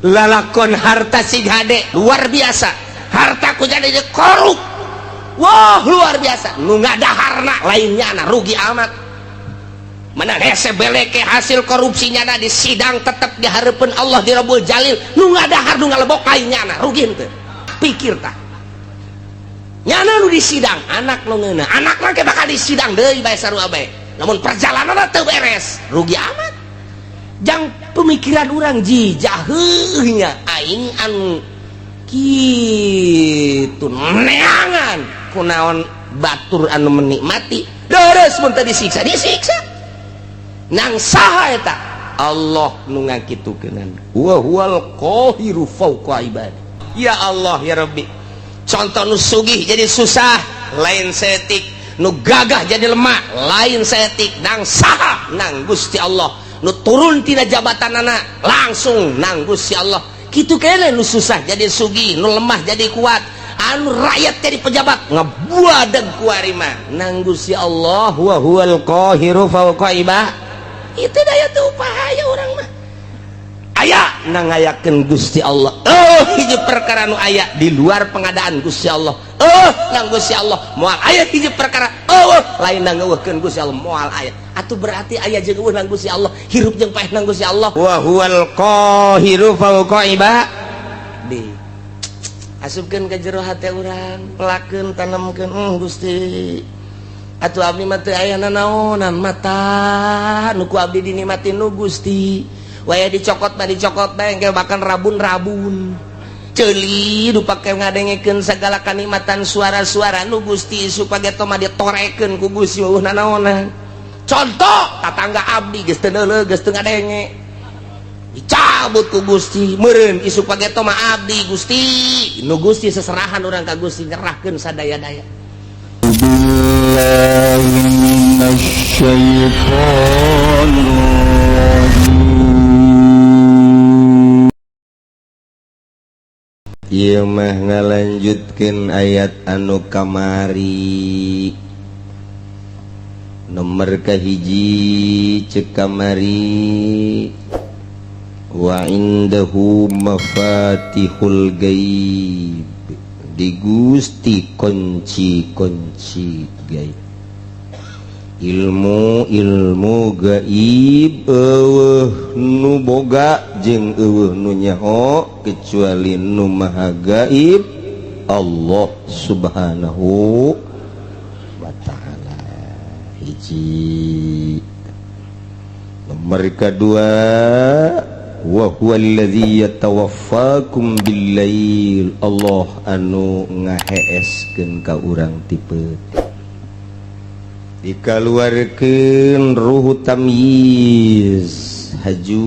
Lalakon harta sing hade luar biasa, harta ku jadi korup. Wah, luar biasa. Nu ngadaharna lainnya na, rugi amat. Mana hese beleke hasil korupsinya na, di sidang tetap di hadapan Allah, di Rabbul Jalil. Nu ngadahar, nu ngalebok lainnya na, rugi henteu? Pikir tah. Nyana nu di sidang, anak nu ngeuna, anak mah bakal di sidang deui bae, sarua bae. Namun perjalanan teu beres, rugi amat. Jang pemikiran orang ji jaheuhnya aing anu kitu neangan kunaon batur anu menikmati deres mun teu disiksa, disiksa nang saha eta? Allah nu ngakitukeun, wa huwal qahiru fawqa ibadi. Ya Allah, ya Rabbi. Contoh, nu sugih jadi susah lain setik, nu gagah jadi lemah lain setik. Nang saha? Nang Gusti Allah. Nu turun tina jabatan anak langsung nang Gusti Allah. Kitu kene, nu susah jadi sugih, nu lemah jadi kuat, anu rakyat jadi pejabat, ngebuadeg kuari mah nang Gusti Allah, wa huwal qahiru fawqa ibad. Itu daya tuh upaya orang mah aya nang ngayakeun Gusti Allah. Oh, hiji perkara nu aya di luar pengadaan Gusti Allah. Oh, nang Gusti Allah moal aya hiji perkara. Oh, lain nang ngeuweuhkeun Gusti Allah moal aya. Atuh berarti aya jeung euweuh nang Gusti Allah, hirup jeung paeh nang Gusti Allah, wa huwal qahiru fawqa ibadi. Asupkeun ka jero hate urang, pelakeun, tanemkeun. Gusti, atuh abdi mah teu aya nanaonan, mata nu ku abdi dinikmati nu Gusti. Waya dicokot mah dicokot bae engke, bahkan rabun-rabun ceuli nu pake ngadengekeun segala kanikmatan suara-suara nu Gusti, supaya mah ditorekeun ku Gusti, euweuh nanaonan. Contoh, tatangga abdi geus teu neuleuh, geus teu ngadenge, dicabut ku Gusti meureun isuk pageto mah abdi Gusti nu Gusti. Seserahan urang ka Gusti, nyerahkeun sadaya-daya. بالله من الشيطان الرجيم. Ieu mah ngalanjutkeun ayat anu kamari, nomor kahiji. Cek kamari, wa indahu mafatihul gaib, di Gusti kunci-kunci gaib, ilmu ilmu gaib. Euweuh nu boga jeung euweuh nu nyaho kecuali nu maha gaib, Allah Subhanahu wa Ta'ala. Hiji. Nomor kedua, wa huwa alladzi yatawaffakum billail, Allah anu ngaheeskeun ka urang ti peuting, dikaluarkeun ruhu tamyiz, haju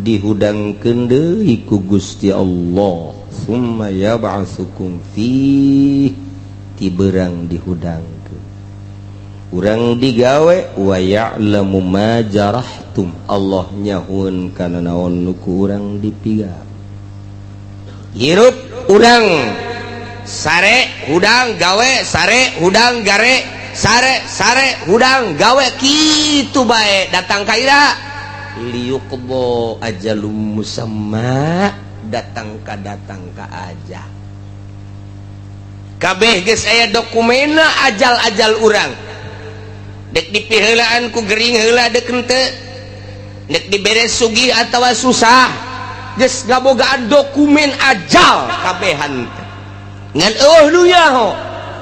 dihudangkeun deui ku Gusti Allah, summa yab'atsukum fi, tiberang dihudangkeun urang digawe, wa ya'lamu ma jarahtum, Allah nyahueun kana naon nu ku urang dipigawe. Hirup urang sare hudang gawe, sare hudang gare, sare sare hudang gawe, kitu bae. Datang ka ira liyuqdha ajalum musamma, datang ka datang ka aja. Kabeh geus aya dokumena ajal-ajal urang. Dek dipiheulaan ku gering heula dek henteu, dek dibere sugih atawa susah, geus ngabogaan dokumen ajal kabehan teh. Ngan euweuh nu nyaho.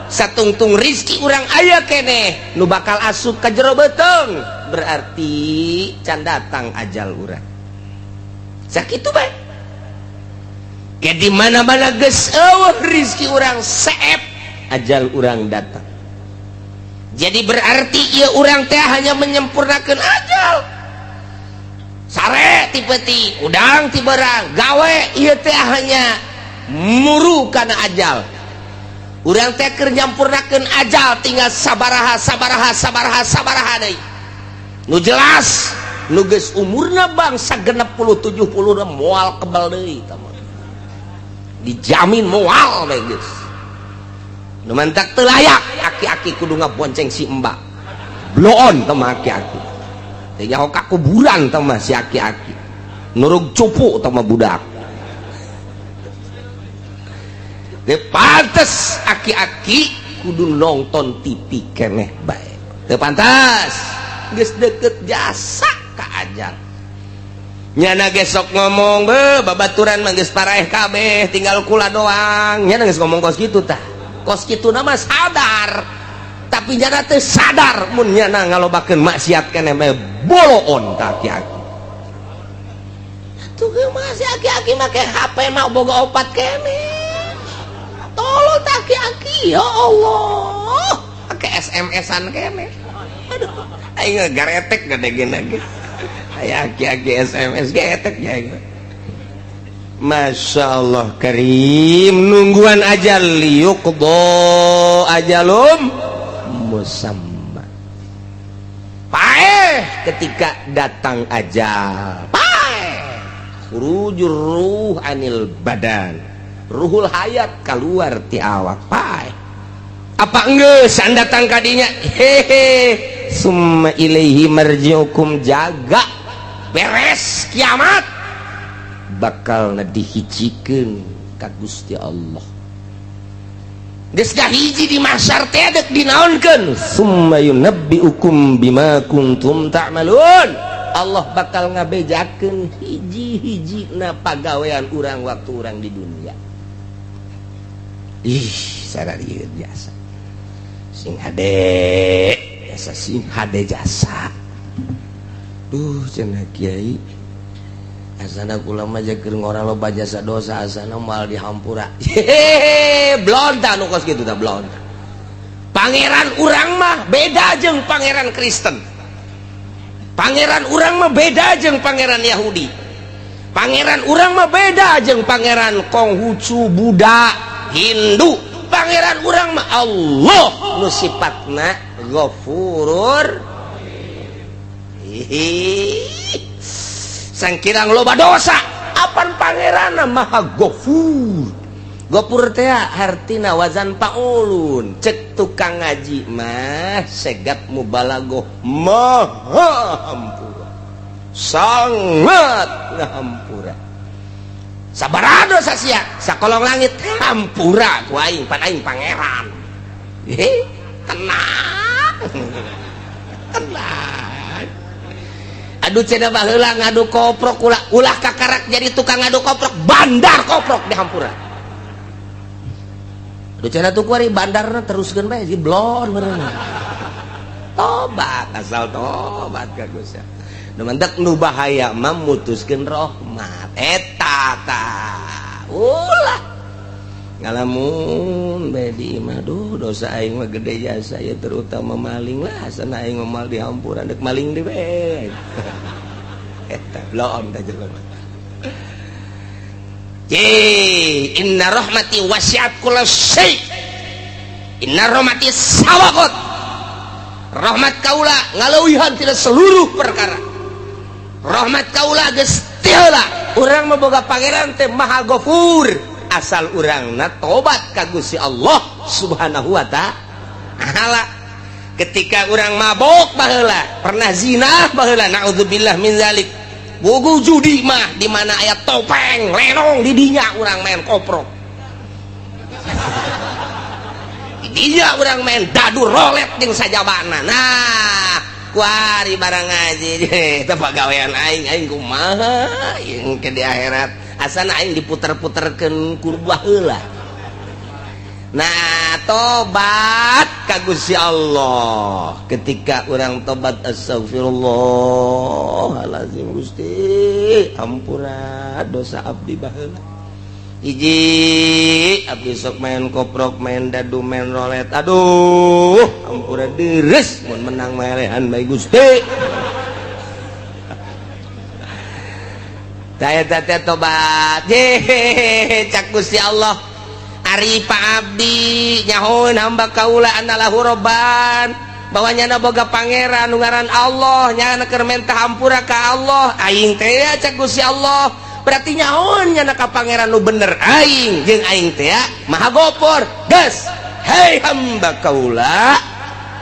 Satungtung rizki urang aya keneh nu bakal asup ka jero beuteung, berarti can datang ajal urang. Sakitu bae. Ke di mana-mana geus euweuh rizki urang, seep, ajal urang datang. Jadi berarti ieu urang teh hanya menyempurnakan ajal. Sare ti peuting, udang ti berang, gawe, ieu teh hanya muru kana ajal. Urang teh keur nyampurnakeun ajal, tinggal sabaraha, sabaraha, sabaraha, sabaraha deui. Nu jelas, nu geus umurna bangsa 60 70 moal kebal deui tah mah. Dijamin moal bae geus. Nu mantak teu layak aki-aki kudu ngabonceng si embak. Bloon tah mah aki-aki. Teh nyaho ka kuburan tah mah si aki-aki. Nurug cupu tah mah budak. Teu pantes aki-aki kudu nonton TV keneh bae. Teu pantas. Geus deket jasa ka ajal. Nyana gesok ngomong be babaturan mah geus paraeh kabeh tinggal kula doang. Nyana geus ngomong kos kitu tah. Kos kitu na mah sadar. Tapi nyana teu sadar mun nyana ngalobakeun maksiat keneh mah boloon tah aki-aki. Tuh masih aki-aki make HP mah boga opat keneh. Tolol tah aki-aki ya Allah. Make SMS-an keneh. Aduh, aing garetek gede gini. Aya aki-aki SMS getek ya. Masya Allah karim nungguan ajal liyuqdo ajalum musamma. Paeh ketika datang ajal. Paeh. Khurujur ruh anil badan. Ruhul hayat keluar ti awak. Paeh. Apa enggeus datang kadinya? Hehe. Summa ilaihi marji'ukum, jaga beres kiamat bakal dihijikeun ka Gusti Allah. Geus hiji di mahsyar teh deuk dinaonkeun? Summa yunabbiukum bima kuntum ta'malun. Allah bakal ngabejakeun hiji-hiji na pagawean urang waktu urang di dunia. Ih, sararieun jasa. Sing hade jasa, sing hade jasa. Duh, cenah kiai. Asana kula mah keur ngora loba jasa dosa, asana moal dihampura. Hehehe, blonta nu kos kitu tah blonta. Pangeran urang mah beda jeung pangeran Kristen. Pangeran urang mah beda jeung pangeran Yahudi. Pangeran urang mah beda jeung pangeran Konghucu, Buddha, Hindu. Pangeran urang mah Allah nu sifatna Ghafurur. Sangkirang loba dosa apan pangeran maha Ghafur. Ghafur teh hartina wazan paulun. Cek tukang ngaji mah segat mubalagoh maha hampura, sangat ngahampura. Sabaraha dosa sia sakolong langit hampura ku aing, pan aing pangeran. Tenang. Tenang. Aduh cenah baheula ngadu koprok ulah ulah kakarak jadi tukang ngadu koprok, bandar koprok di hampura. Aduh cenah tuh kuari bandarna teruskeun bae si blon meureun. Tobat asal tobat ka Gusti. Nu mantak nu bahaya mah mutuskeun rahmat. Eta tah. Ulah ngalamun bae di imah, duh dosa aing mah gede jasa ya, terutama maling lah, asana aing mah moal dihampura dek maling deui bae. Eta blon tah jelema. Ye, inna rahmati wasi'at kulla syai. Inna rahmati sabaqat. Rahmat kaula ngaleuwihan tina seluruh perkara. Rahmat kaula geus ti heula. Urang mah boga pangeran teh Maha Ghafur. Asal urangna tobat ka Gusti Allah Subhanahu wa ta'ala. Ketika urang mabok baheula, pernah zina baheula, naudzubillah min zalik. Bogo judi mah di mana aya topeng, lenong di dinya urang main koprok. Di dinya urang main dadu rolet jeung sajabana. Nah, kuari barang ngaji eta pagawean aing, aing kumaha jeung ke di akhirat. Asana aing diputer-puterkeun ku baheula. Nah, tobat ka Gusti Allah. Ketika urang tobat astagfirullahalazim Gusti, ampura dosa abdi baheula. Hiji abdi sok main koprok, main dadu, main rolet. Aduh, ampura deres mun menang melehan bae Gusti. Taya teh tobat. Hehehe, cak Gusti Allah. Ari Pak Abdi nyahoeun hamba kaula anallahu robban, bahwa nyana boga pangeran nu ngaran Allah, nyana keur menta hampura ka Allah. Aing teh cak Gusti Allah, berarti nyahoeun nyana ka pangeran nu bener aing jeung aing teh Maha Gopor. Geus, hei hamba kaula,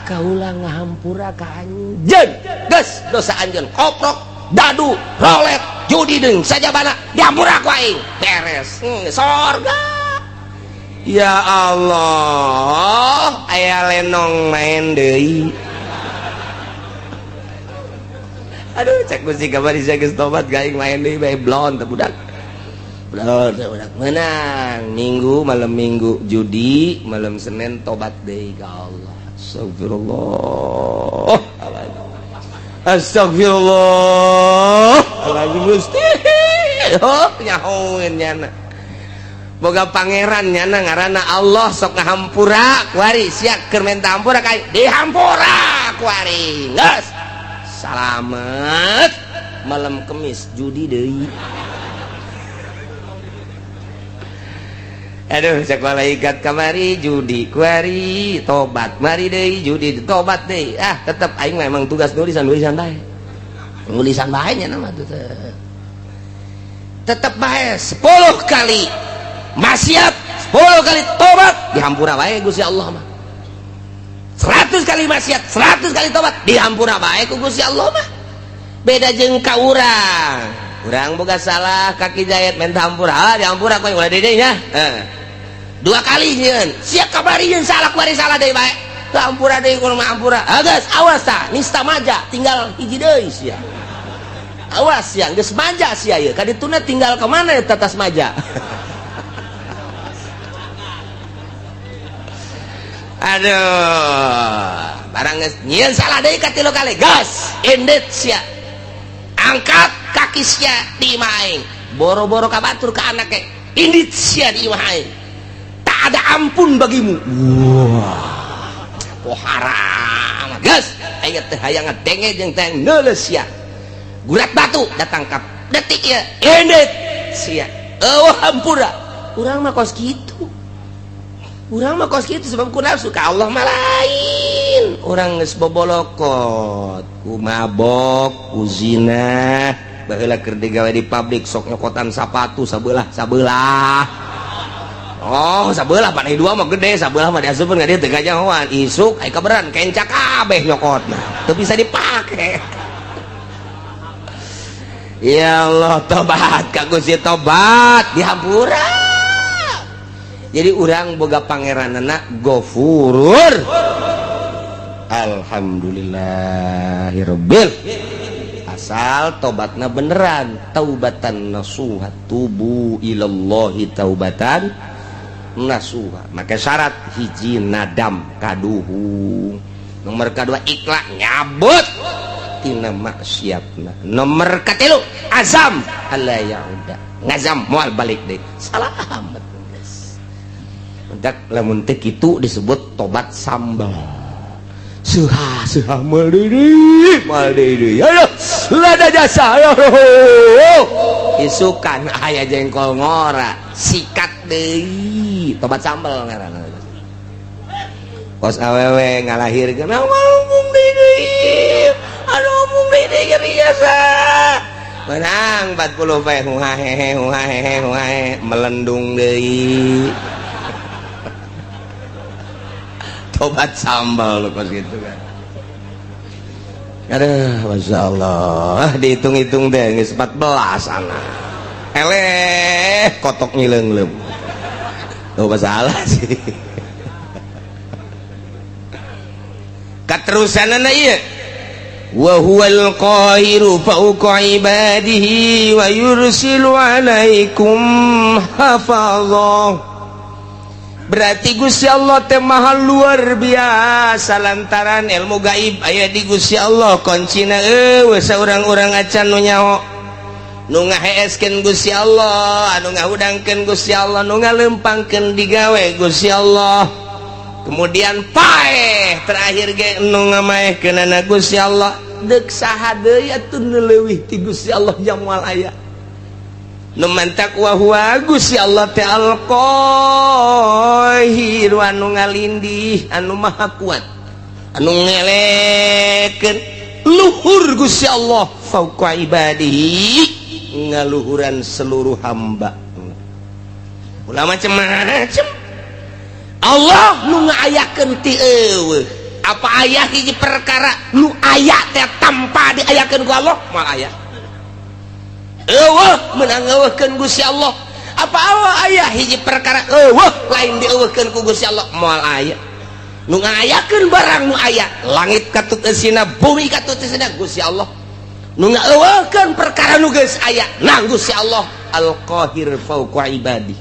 kaula ngahampura ka anjeun. Geus dosa anjeun koprok, dadu, rolet, judi deung sajabana dihampura ku aing. Beres. Sorga. Ya Allah, aya lenong main deui. Aduh, cek Gusti kamari sia geus tobat gaing main deui bae blon teh budak. Blon teh budak menang. Minggu malam Minggu judi, malam Senin tobat deui ka Allah. Astagfirullah. Astagfirullah. Lagi Gusti. Oh, nyahoeun nyana. Boga pangeran nyana ngaranna Allah sok ngahampura kuari sia keur menta hampura ka dihampura kuari. Geus. Salamet. Malam Kemis judi deui. Aduh, cek malaikat kamari judi kuari tobat mari deui judi tobat deui. Ah, tetep aing memang tugas nulisan-nulisan bae. Nulisan bae nya mah tuh. Tetep bae 10 kali maksiat, 10 kali tobat dihampura bae Gusti Allah mah. 100 kali maksiat, 100 kali tobat dihampura bae ku Gusti Allah mah. Beda jeung ka urang. Urang boga salah kaki jahit menta hampura, ah dihampura ku ulah deui nya. Heeh. 2 kali nyieun, sia kabari nyeun salah kuari salah deui bae. Teu hampura deui kudu mah hampura. Ah geus awas tah, nista maja tinggal hiji deui sia. Awas sia, geus maja sia ieu. Kadituna tinggal ka mana eta tas maja? Aduh, barang geus nyieun salah deui ka 3 kali. Gas, indit sia. Angkat kaki sia di imah aing. Boro-boro ka batur ka anak ge. Indit sia di imah aing. Tak ada ampun bagimu. Wah, oh haram. Gas, aing teh hayang ngadenge jeung teh neuleus sia. Gurat batu datang ka detik ieu. Indit sia. Eueuh hampura. Urang mah kos kitu. Urang mah kos kitu sebab ku nafsu ka Allah mah lain. Urang geus bobolokot, ku mabok, ku zina, baheula keur digawe di pabrik sok nyokotan sapatu sabelah-sabelah. Oh, sabelah panai dua mah gede, sabelah mah diasupkeun ka dieu teu kajahoan. Isuk aya kaberan kenca kabeh nyokotna. Teu bisa dipake. Ya Allah, tobat ka Gusti tobat dihampura. Jadi urang boga pangeranana Gofurur. Alhamdulillahirabbil. Asal tobatna beneran, taubatan nasuha, tubu ilallahi taubatan nasuha. Maka syarat hiji nadam kaduhung, nomor kedua ikhlas nyabut tina maksiatna, nomor katilu azam alla yauda, ngazam moal balik deui. Salamet geus. Mentak lamun teu kitu disebut tobat sambal. Suha suha moal deui aduh lada jasa aduh isukan aya jengkol ngora sikat deui tobat sambal ngaranna. Kos awewe ngalahirkeun ngomong deui aduh ngomong deui nyeri jasa menang 40 poe huhahehe huhahehe huhahe melendung deui tobat sambal lu kos gitu kan. Aduh, Masya Allah, dihitung-hitung deh geus 14 anak. Eleh, kotok ngileung-leung. Tuh masalah sih. Katerusanana ieu. Wa huwal qahiru fawqa ibadihi wa yursilu alaikum hafazah. Berarti Gusti Allah teh maha luar biasa lantaran ilmu gaib aya di Gusti Allah kuncina eueuh saurang-urang acan nu nyaho nu ngaheeskeun Gusti Allah anu ngahudangkeun Gusti Allah nu ngalempangkeun digawe Gusti Allah kemudian paeh terakhir ge nu ngamaehkeunana Gusti Allah deuk saha deui atuh nu leuwih ti Gusti Allah jang moal aya. Nu mantak wa huwa Gusti Allah teh al-Qahir anu ngalindih anu maha kuat anu ngelekeun luhur Gusti Allah fauqa ibadihi ngaluhuran seluruh hamba. Ulah macem-macem Allah nu ngaayakeun ti eueuh apa aya hiji perkara nu aya teh tanpa diayakeun ku Allah moal aya. Eueuh meunang eueuhkeun Gusti Allah Apa Allah aya hiji perkara eueuh lain dieuweuhkeun ku Gusti Allah? Moal aya. Nu ngayakeun barang nu aya, langit katut eusina, bumi katut eusina, Gusti Allah. Nu ngaeuweuhkeun perkara nu geus aya nang Gusti Allah Al-Qahir fauqa ibadi.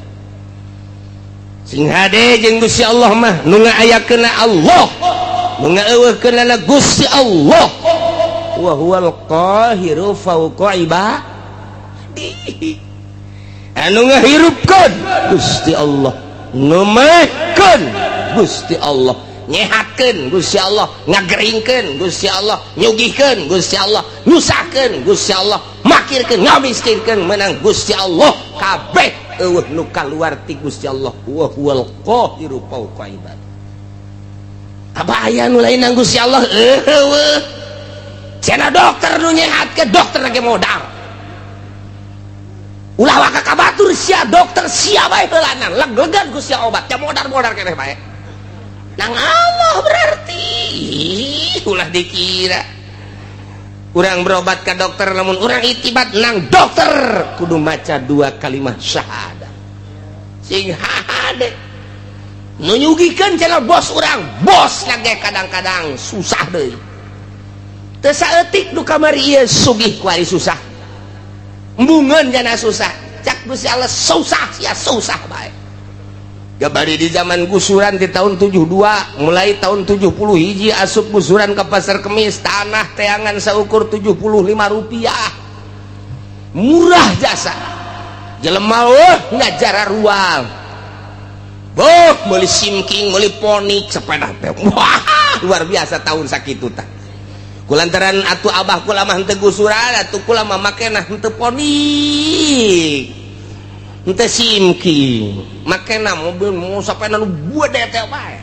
Sing hade jeung Gusti Allah mah, nu ngaayakeunna Allah, nu ngaeuweuhkeunna Gusti Allah. Wa huwal qahiru fauqa ibadi. Anu ngahirupkeun Gusti Allah, nu mehkeun Gusti Allah, nyehatkeun Gusti Allah, ngageringkeun Gusti Allah, nyugihkeun Gusti Allah, nyusahkeun Gusti Allah, makirkeun, ngamiskinkeun menang Gusti Allah. Kabeh eueuh nu kaluar ti Gusti Allah. Wa huwal qahiru fauqa ibadi. Apa aya nu lain nang Gusti Allah? Eueuh. Cenah dokter nu nyehatkeun, dokter lagi modal. Ulah waka ka batur sia dokter sia bae heulanan, leg-legan ku sia obat, ya modar-modar keneh bae. Nang Allah berarti ulah dikira urang berobat ke dokter, namun urang itibat nang dokter kudu maca dua kalimat syahadat. Sing hade nu nyugihkeun cenah bos urang, bos lagi kadang-kadang susah deui. Teu saeutik nu kamari ieu sugih kuari susah. Embungeun jana susah. Cak Gusti Allah susah sia susah bae. Gabari di zaman gusuran di tahun 72, mulai tahun 70 hiji asup gusuran ke Pasar Kemis, tanah teangan seukur 75 rupiah. Murah jasa. Jelema weh ngajara ruang. Boh, meuli simking, meuli ponik, sepeda teh. Wah, luar biasa tahun sakitu tah. Kulantaran atuh abah kula mah henteu gusuran, atuh kula mah makena henteu ponik, henteu simking, makena mobil mau sepeda nu gede teh bae.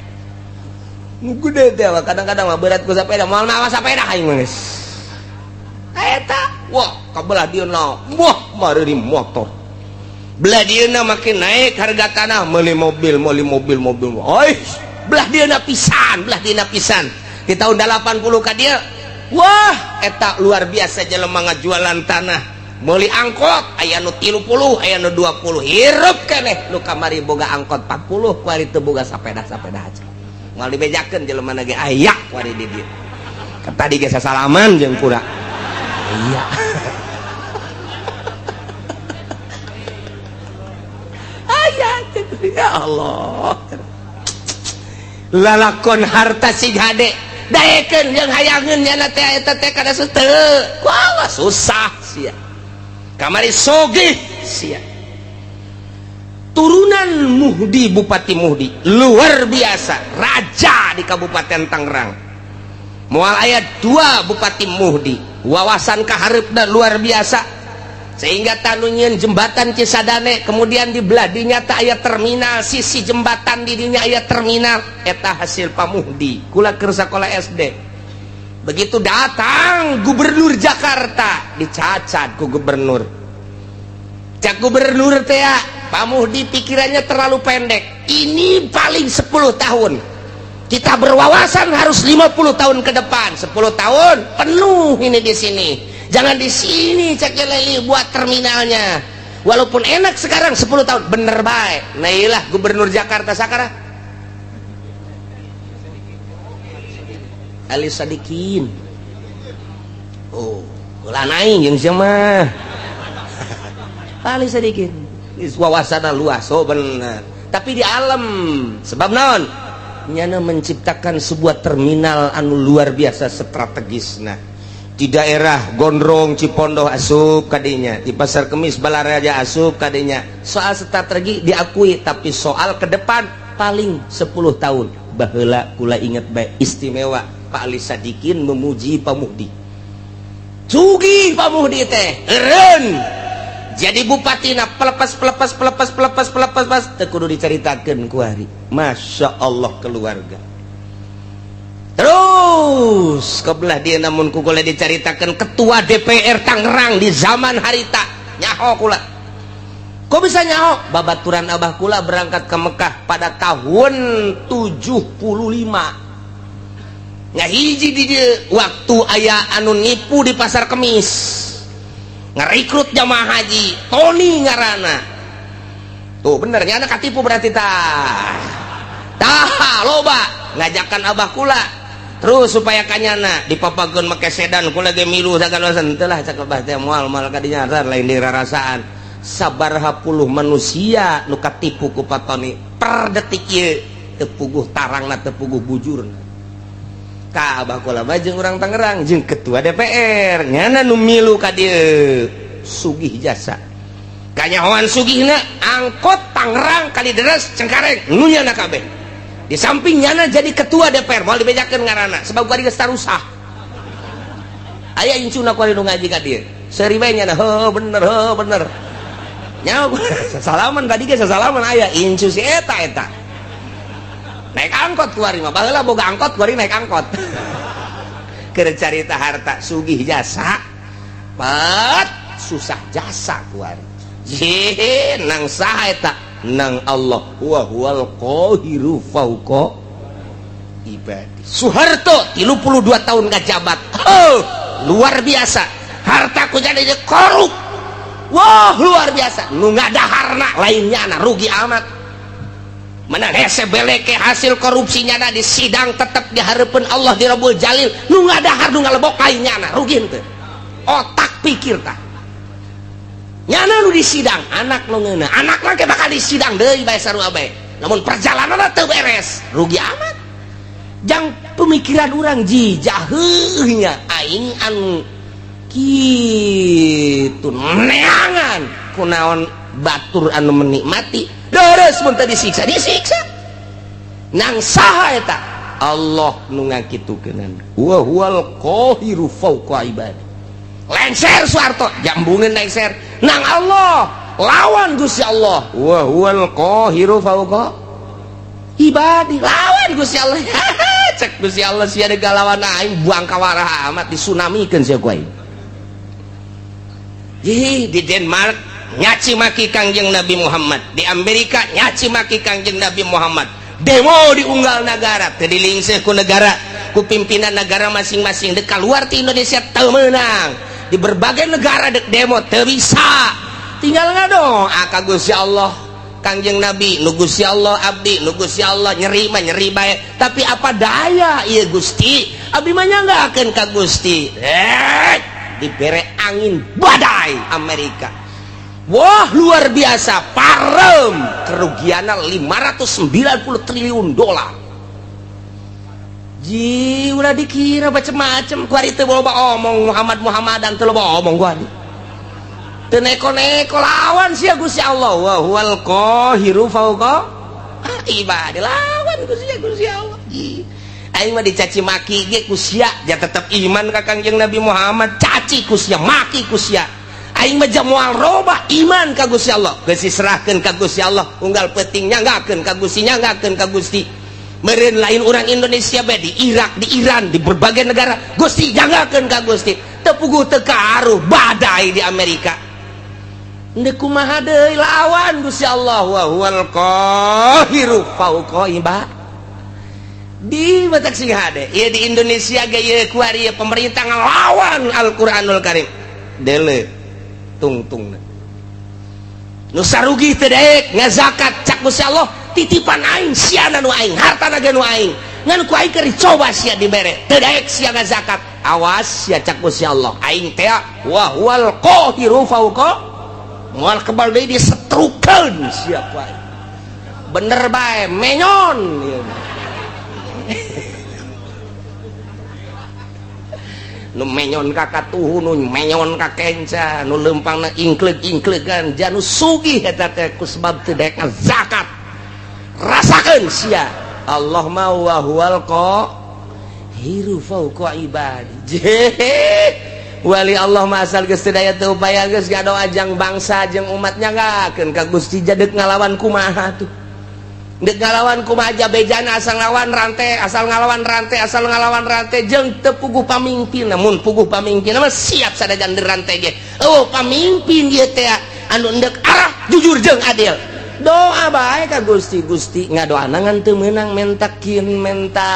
Nu gede teh kadang-kadang mah berat ku sepeda, moal mawa sepeda aing mah geus. Eta, wah, kabelah dieuna, wah, mari motor. Belah dieuna makin naik harga tanah, meuli mobil, meuli mobil, mobil. Oi, belah dieuna pisan, belah dieuna pisan. Di tahun 80 ka dieu, wah, eta luar biasa jelema ngajualan tanah. Meuli angkot aya nu 30, aya nu 20. Hirup keneh nu kamari boga angkot 40, kuari teu boga sapeda-sapeda aja. Moal dibejakeun jelema ge aya kuari di dieu. Tadi ge sasalaman jeung kura. Iya. Aya ya Allah. Lalakon harta sing hade daekeun jeung hayangeun nyana teh eta teh kada teu. Wah, susah sia. Kamari sogih sia. Turunan Muhdi, Bupati Muhdi luar biasa, raja di Kabupaten Tangerang. Moal aya dua Bupati Muhdi, wawasan kahareupna luar biasa sehingga tanu nyieun jembatan Cisadane, kemudian di belah dinya teh aya terminal, sisi jembatan di dinya aya terminal, eta hasil Pak Muhdi. Kula keur sakola SD. Begitu datang gubernur Jakarta, dicacat ku gubernur. Cak gubernur teh, Pak Muhdi pikirannya terlalu pendek. Ini paling 10 tahun. Kita berwawasan harus 50 tahun ke depan. 10 tahun penuh ini di sini. Jangan di sini cek leli buat terminalnya. Walaupun enak sekarang 10 tahun, bener baik. Nah iyalah gubernur Jakarta sekarang. Ali Sadikin. Oh, ulah naik jeung sia mah. Ali Sadikin. Wawasanna luas, oh bener. Tapi di alam sebab naon? Nyana menciptakan sebuah terminal anu luar biasa strategisna. Di daerah Gondrong Cipondoh asup kadinya, di Pasar Kemis Balaraja asup kadinya. Soal strategi diakui, tapi soal ke depan paling 10 tahun. Baheula kula inget baik istimewa Pak Ali Sadikin memuji Pak Muhdi. Sugih Pak Muhdi teh, eureun. Jadi bupati na pelepas pelepas pelepas pelepas pelepas pas teu kudu dicaritakeun ku hari. Masya Allah keluarga. Terus kebelah dia namun ku kula dicaritakeun ketua DPR Tangerang di zaman harita nyaho kula. Kok bisa nyaho? Babaturan abah kula berangkat ke Mekah pada tahun 75. Ngahiji di dieu waktu aya anu nipu di Pasar Kemis. Ngerekrut jamaah haji Tony ngarana. Tuh bener nyana katipu berarti tah. Tah loba ngajakan abah kula terus supaya kanyana dipapakeun make sedan kula ge milu sagala teu lah cak abah teh moal moal ka dinya lain dirarasaan. Sabaraha puluh manusia nu katipu ku Pak Tony per detik ieu teu puguh tarangna teu puguh bujurna. Ka abah kula mah jeung urang Tangerang jeung ketua DPR nyana nu milu ka dieu sugih jasa. Kanyahoan sugihna angkot Tangerang Kalideres Cengkareng nu nyana kabeh. Di samping nyana jadi ketua DPR moal dibejakeun ngaranna sebab kuari geus tarusah. Aya incuna kuari nu ngaji ka dieu. Seuri bae nyana heuh bener heuh bener. Nyaho sasalaman tadi ge sasalaman aya incu si eta eta. Naik angkot kuari mah baheula boga angkot kuari naik angkot. Keur carita harta sugih jasa. Pat susah jasa kuari. Jih nang saha eta? Nang Allah wa huwal qahiru fauqa ibadi. Soeharto 32 tahun ngajabat. Oh, luar biasa. Harta ku jadi korup. Wah, luar biasa. Nu ngadaharna lainnya na rugi amat. Menang hese beleke hasil korupsinya na di sidang tetep di hareupeun Allah di Rabbul Jalil. Nu ngadahar nu ngalebok lainnya na rugi henteu. Otak pikir tah. Nyana nu di sidang anak nu ngeunah anak mah ke bakal di sidang deui bae sarua bae namun perjalananna teu beres rugi amat. Jang pemikiran urang ji jaheuhnya aing anu kitu neangan kunaon batur anu menikmati deres mun teu disiksa disiksa nang saha eta Allah nu ngakitukeunana wa huwal qahiru fauqa ibadi. Lengser Soeharto jambungeun lengser nang Allah lawan Gusti Allah wa huwal qahiru fauqa ibadi lawan Gusti Allah. Cek Gusti Allah sia deuk lawan aing buang kawarah amat disunamikeun sia ku aing. Ih, di Denmark nyaci maki Kangjeng Nabi Muhammad, di Amerika nyaci maki Kangjeng Nabi Muhammad, demo di unggal negara teu dilingseuh ku negara ku pimpinan negara masing-masing dek keluar ti Indonesia teu meunang. Di berbagai negara dek demo teu bisa tinggal ngadoa ka Gusti Allah Kangjeng Nabi nu Gusti Allah abdi nu Gusti Allah nyeri mah nyeri bae tapi apa daya ieu Gusti abdi mah nyanggakeun ka Gusti. Dibere angin badai Amerika wah luar biasa parem kerugianna 590 triliun dolar. Ji ulah dikira macem-macem kuari teu loba omong Muhammad Muhammadan teu loba omong kuari teu neko-neko lawan sia Gusti Allah wa huwal qahiru fauqa ibadi lawan Gusti Gusti Allah. Ji aing mah dicaci maki ge ku sia ja tetep iman ka Kangjeng Nabi Muhammad caci ku sia maki ku sia aing mah moal roba iman ka Gusti Allah geus diserahkeun ka Gusti Allah unggal peuting nyanggakeun ka Gusti nyanggakeun ka Gusti. Meureun lain orang Indonesia bae di Irak di Iran di berbagai negara Gusti nyanggakeun ka Gusti teu puguh teu karuh badai di Amerika Ndek kumaha deui lawan Gusti Allah wa huwal qahiru fauqa ibadi. Di batak sing hade ieu di Indonesia ge ieu kuari pemerintah ngalawan Al-Qur'anul Karim dele tungtungna nu sarugi teu daek ngazakat cak Gusti Allah titipan aing siana nu aing hartana ge nu aing ngan ku aing keur dicoba sia dibere teu daek sia ngazakat awas sia cak Gusti Allah aing teh wa huwal qahiru fauqa moal kebal deui disetrukeun sia ku aing bener bae menyon ieu. Nu menyon ka katuhu nu menyon ka kenca nu leumpangna ingkleug-ingklegan janu sugih eta teh ku sebab teu daek zakat rasakeun sia Allah mah wa huwal qahiru fauqa ibadi. Wali Allah mah asal geus teu daya teu upaya geus ngadoa jang bangsa jeung umat nyanggakeun ka Gusti jadeuk ngalawan kumaha tuh dek ngalawan kumaha bejana asal ngalawan rantai asal ngalawan rantai asal ngalawan rantai jeung teu puguh pamimpin namun puguh pamimpin mah siap sadajan rantai ge oh pamimpin ieu teh anu endek arah jujur jeung adil doa bae ka Gusti Gusti ngadoana ngan teu meunang mentakin menta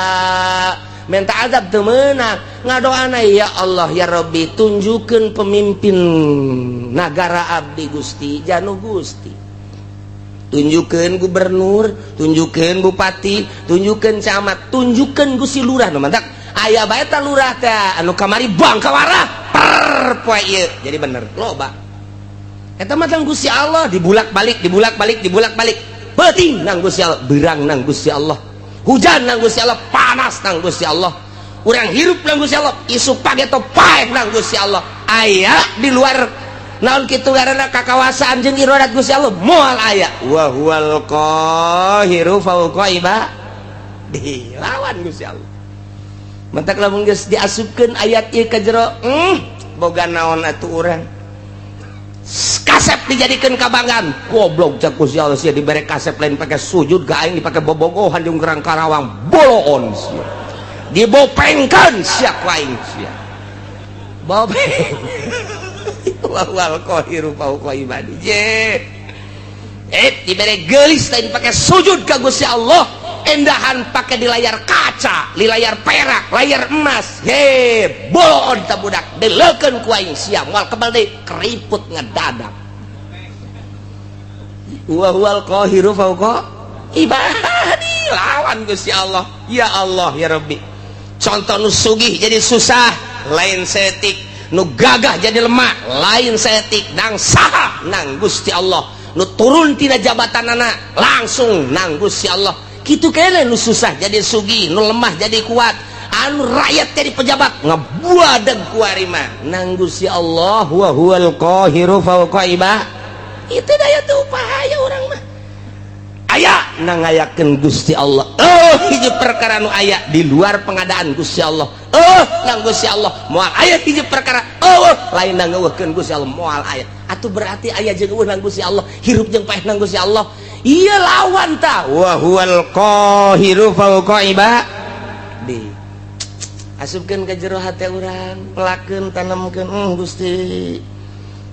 menta azab teu meunang ngadoana ya Allah ya Rabbi tunjukkeun pemimpin nagara abdi Gusti janu Gusti. Tunjukkeun gubernur, tunjukkeun bupati, tunjukkeun camat, tunjukkeun Gusti lurah. Nu mantak aya bae ta lurah teh anu kamari bang kawarah per poe ieu jadi bener loba. Eta mah tang Gusti Allah dibulak-balik, dibulak-balik, dibulak-balik. Peuting nang Gusti Allah, beurang nang Gusti Allah, hujan nang Gusti Allah, panas nang Gusti Allah, urang hirup nang Gusti Allah, isuk pageto paeh nang Gusti Allah. Aya di luar naon kitu ngaranna kakawasaan jeung iradat Gusti Allah? Moal aya. Wa huwal qahiru fawqa ibadi, lawan Gusti Allah. Mantak lamun geus diasupkeun ayat ieu ka jero, boga naon atuh urang? Kasep dijadikeun kabanggaan, goblok cak Gusti Allah, sia dibere kasep lain pake sujud ka aing, dipake bobogohan jeung gerang Karawang, boloon sia, dibopengkeun sia ku aing, sia bopeng. Wa huwal qahiru fawqa ibadi. Je dibere geulis lain pake sujud ka Gusti Allah, endahan pake di layar kaca, di layar perak, layar emas. He, boloon ta budak, deleukeun ku aing sia, moal kebal deui, keriput ngedadak. Wa huwal qahiru fawqa ibadi, lawan Gusti Allah. Ya Allah ya Rabbi, contoh nu sugih jadi susah lain setik, nu gagah jadi lemah lain setik, nang saha? Nang Gusti Allah. Nu turun tina jabatan anak langsung nang Gusti Allah. Kitu kene, nu susah jadi sugih, nu lemah jadi kuat, anu rakyat jadi pejabat, ngebuadeg kuari mah nang Gusti Allah. Wa huwal qahiru fawqa ibadi. Itu daya tuh upaya urang mah aya nang ngayakeun Gusti Allah. Oh, hiji perkara nu aya di luar pengadaan Gusti Allah. Oh, nang Gusti Allah moal aya. Hiji perkara, oh, lain nang ngeuweuhkeun Gusti Allah moal aya. Atuh berarti aya jeung euweuh nang Gusti Allah, hirup jeung paeh nang Gusti Allah. Iya, lawan ta. Wa huwal qahiru fawqa ibadi. Asupkeun ka jero hate urang, pelakeun, tanemkeun. Gusti,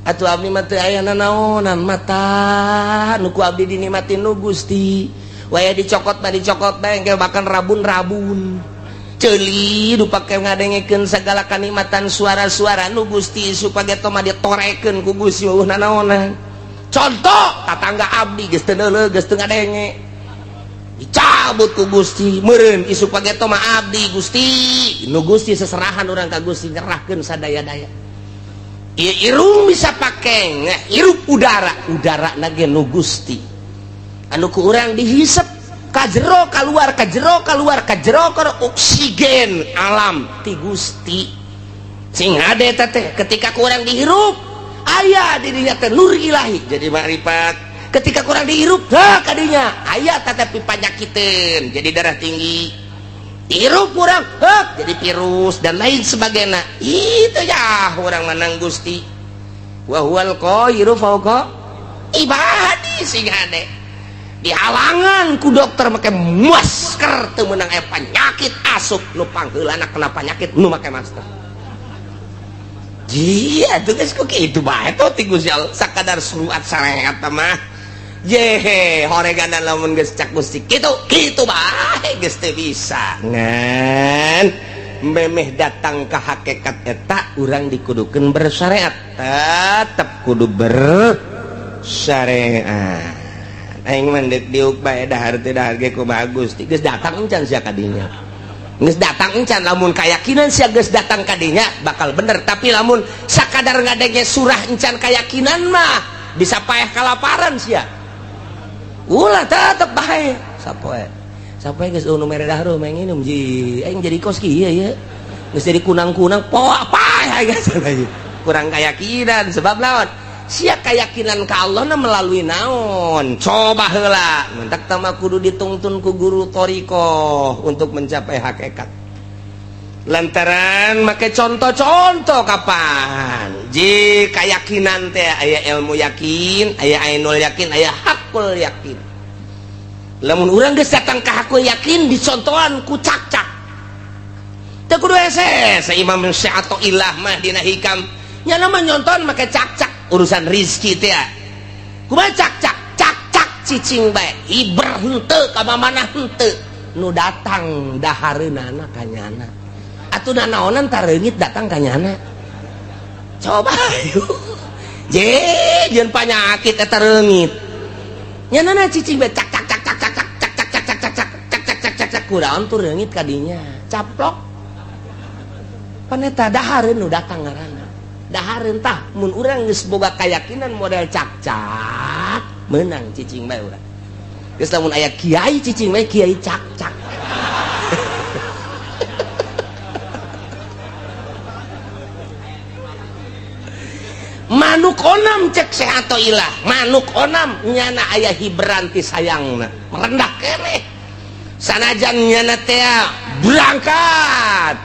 atuh abdi mah teu aya nanaonan, mata nu ku abdi dinikmatin nu Gusti. Waya dicokot mah dicokot bae engke, bahkan rabun-rabun ceuli du pake ngadengekeun segala kanikmatan suara-suara nu Gusti, supaya mah ditorekeun ku Gusti, euweuh nanaonan. Contoh tatangga abdi geus teu neuleuh, geus teu ngadenge, dicabut ku Gusti meureun isuk pageto mah abdi Gusti nu Gusti. Seserahan urang ka Gusti, nyerahkeun sadaya-daya. Irung bisa pake hirup udara, udara nage nu Gusti, anu ku urang dihisap kajero keluar, kajero keluar, kajero keluar, oksigen alam ti Gusti. Sing hade teh ketika ku urang dihirup aya di dinya teh nur ilahi jadi makrifat. Ketika ku urang dihirup ha kadinya aya tetapi panyakiteun jadi darah tinggi, hirup kurang hek jadi virus dan lain sebagainya. Itu ya orang menang Gusti. Wa huwal qahiru fawqa ibadi. Sing hade dihalangan ku dokter make masker teu meunang, aya penyakit asup, nu pangheulana kena penyakit nu make masker. Iya, tuh geus ku kitu bae tuh ti Gusti Allah, sakadar surat syariat mah. Jehe, horeganan lamun geus cak Gusti kitu, kitu bae geus teu bisa. Ngan memeh datang ke hakikat eta urang dikudukeun bersyariat, tetep kudu bersyariat. Aing mah deuk diuk bae, dahar teu dahar ge kumaha Gusti, geus datang encan sia kadinya? Geus datang encan? Lamun kayakinan sia geus datang kadinya bakal bener, tapi lamun sakadar ngadenge surah encan kayakinan mah bisa paeh kalaparan sia. Ulah, tetep bae sapoe sapoe geus nu mere dahar mah nginum ji aing jadi kos kieu ya, geus jadi kunang-kunang poa paeh geus kurang keyakinan. Sebab lawan sia keyakinan ka Allah na melalui naon? Coba heula, mentak tama kudu ditungtun ku guru thoriqoh untuk mencapai hakikat, lantaran make contoh-contoh kapan ji keyakinan teh aya ilmu yakin, aya ainul yakin, aya hakul yakin. Lamun urang geus datang ka hakul yakin, dicontohan ku cak-cak teu kudu hese. Imam Athoillah mah dina Hikam nya mah nyontohan make cak-cak urusan rizki teh ya. Kumaha cak-cak? Cak-cak cicing bae, hiber henteu ka mana henteu, nu datang dahareunana ka nyana. Atuh nanaonan tareungit datang ka nyana? Coba je jeung panyakit eta reungit. Nyanana cicing bae cak cak cak cak cak cak cak cak cak cak cak cak cak cak cak cak kunaon tuh reungit ka dinya. Caplok. Paneta dahareun nu datang ngaranna. Dahareun tah mun urang geus boga kayakinan model cak-cak meunang cicing bae urang. Geus lamun aya kiai cicing bae kiai cak-cak. Manuk onam cek Syekh Athaillah, manuk onam nyana aya hiberan ti sayangna, merendah keneh. Sanajan nyana teh berangkat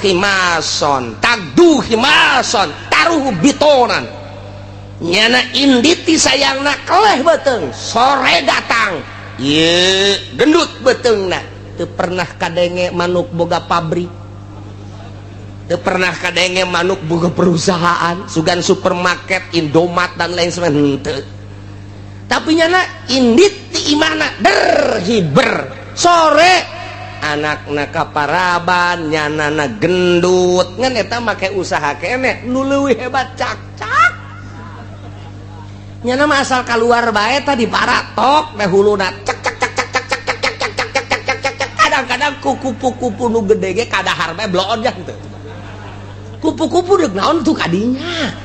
khimason, tagdu khimason, taruh bitonan. Nyana inditi sayangna keleh beuteung, sore datang. Ieu gendut beuteungna, teu pernah kadenge manuk boga pabrik. Teu pernah kadenge manuk boga perusahaan, sugan supermarket, Indomaret dan lain sebagainya henteu. Tapi nyana indit ti imahna der hiber. Sore anakna kaparaban, nyanana gendut, ngan eta make usaha keneh nu leuwih hebat cak-cak. Nyana mah asal kaluar bae tah diparatok teh huluna cak cak cak cak cak cak cak cak cak cak cak cak cak. Kadang-kadang ku kupu-kupu nu gede ge kadahar bae bloon jang teu. Kupu-kupu deuk naon tuh kadinya.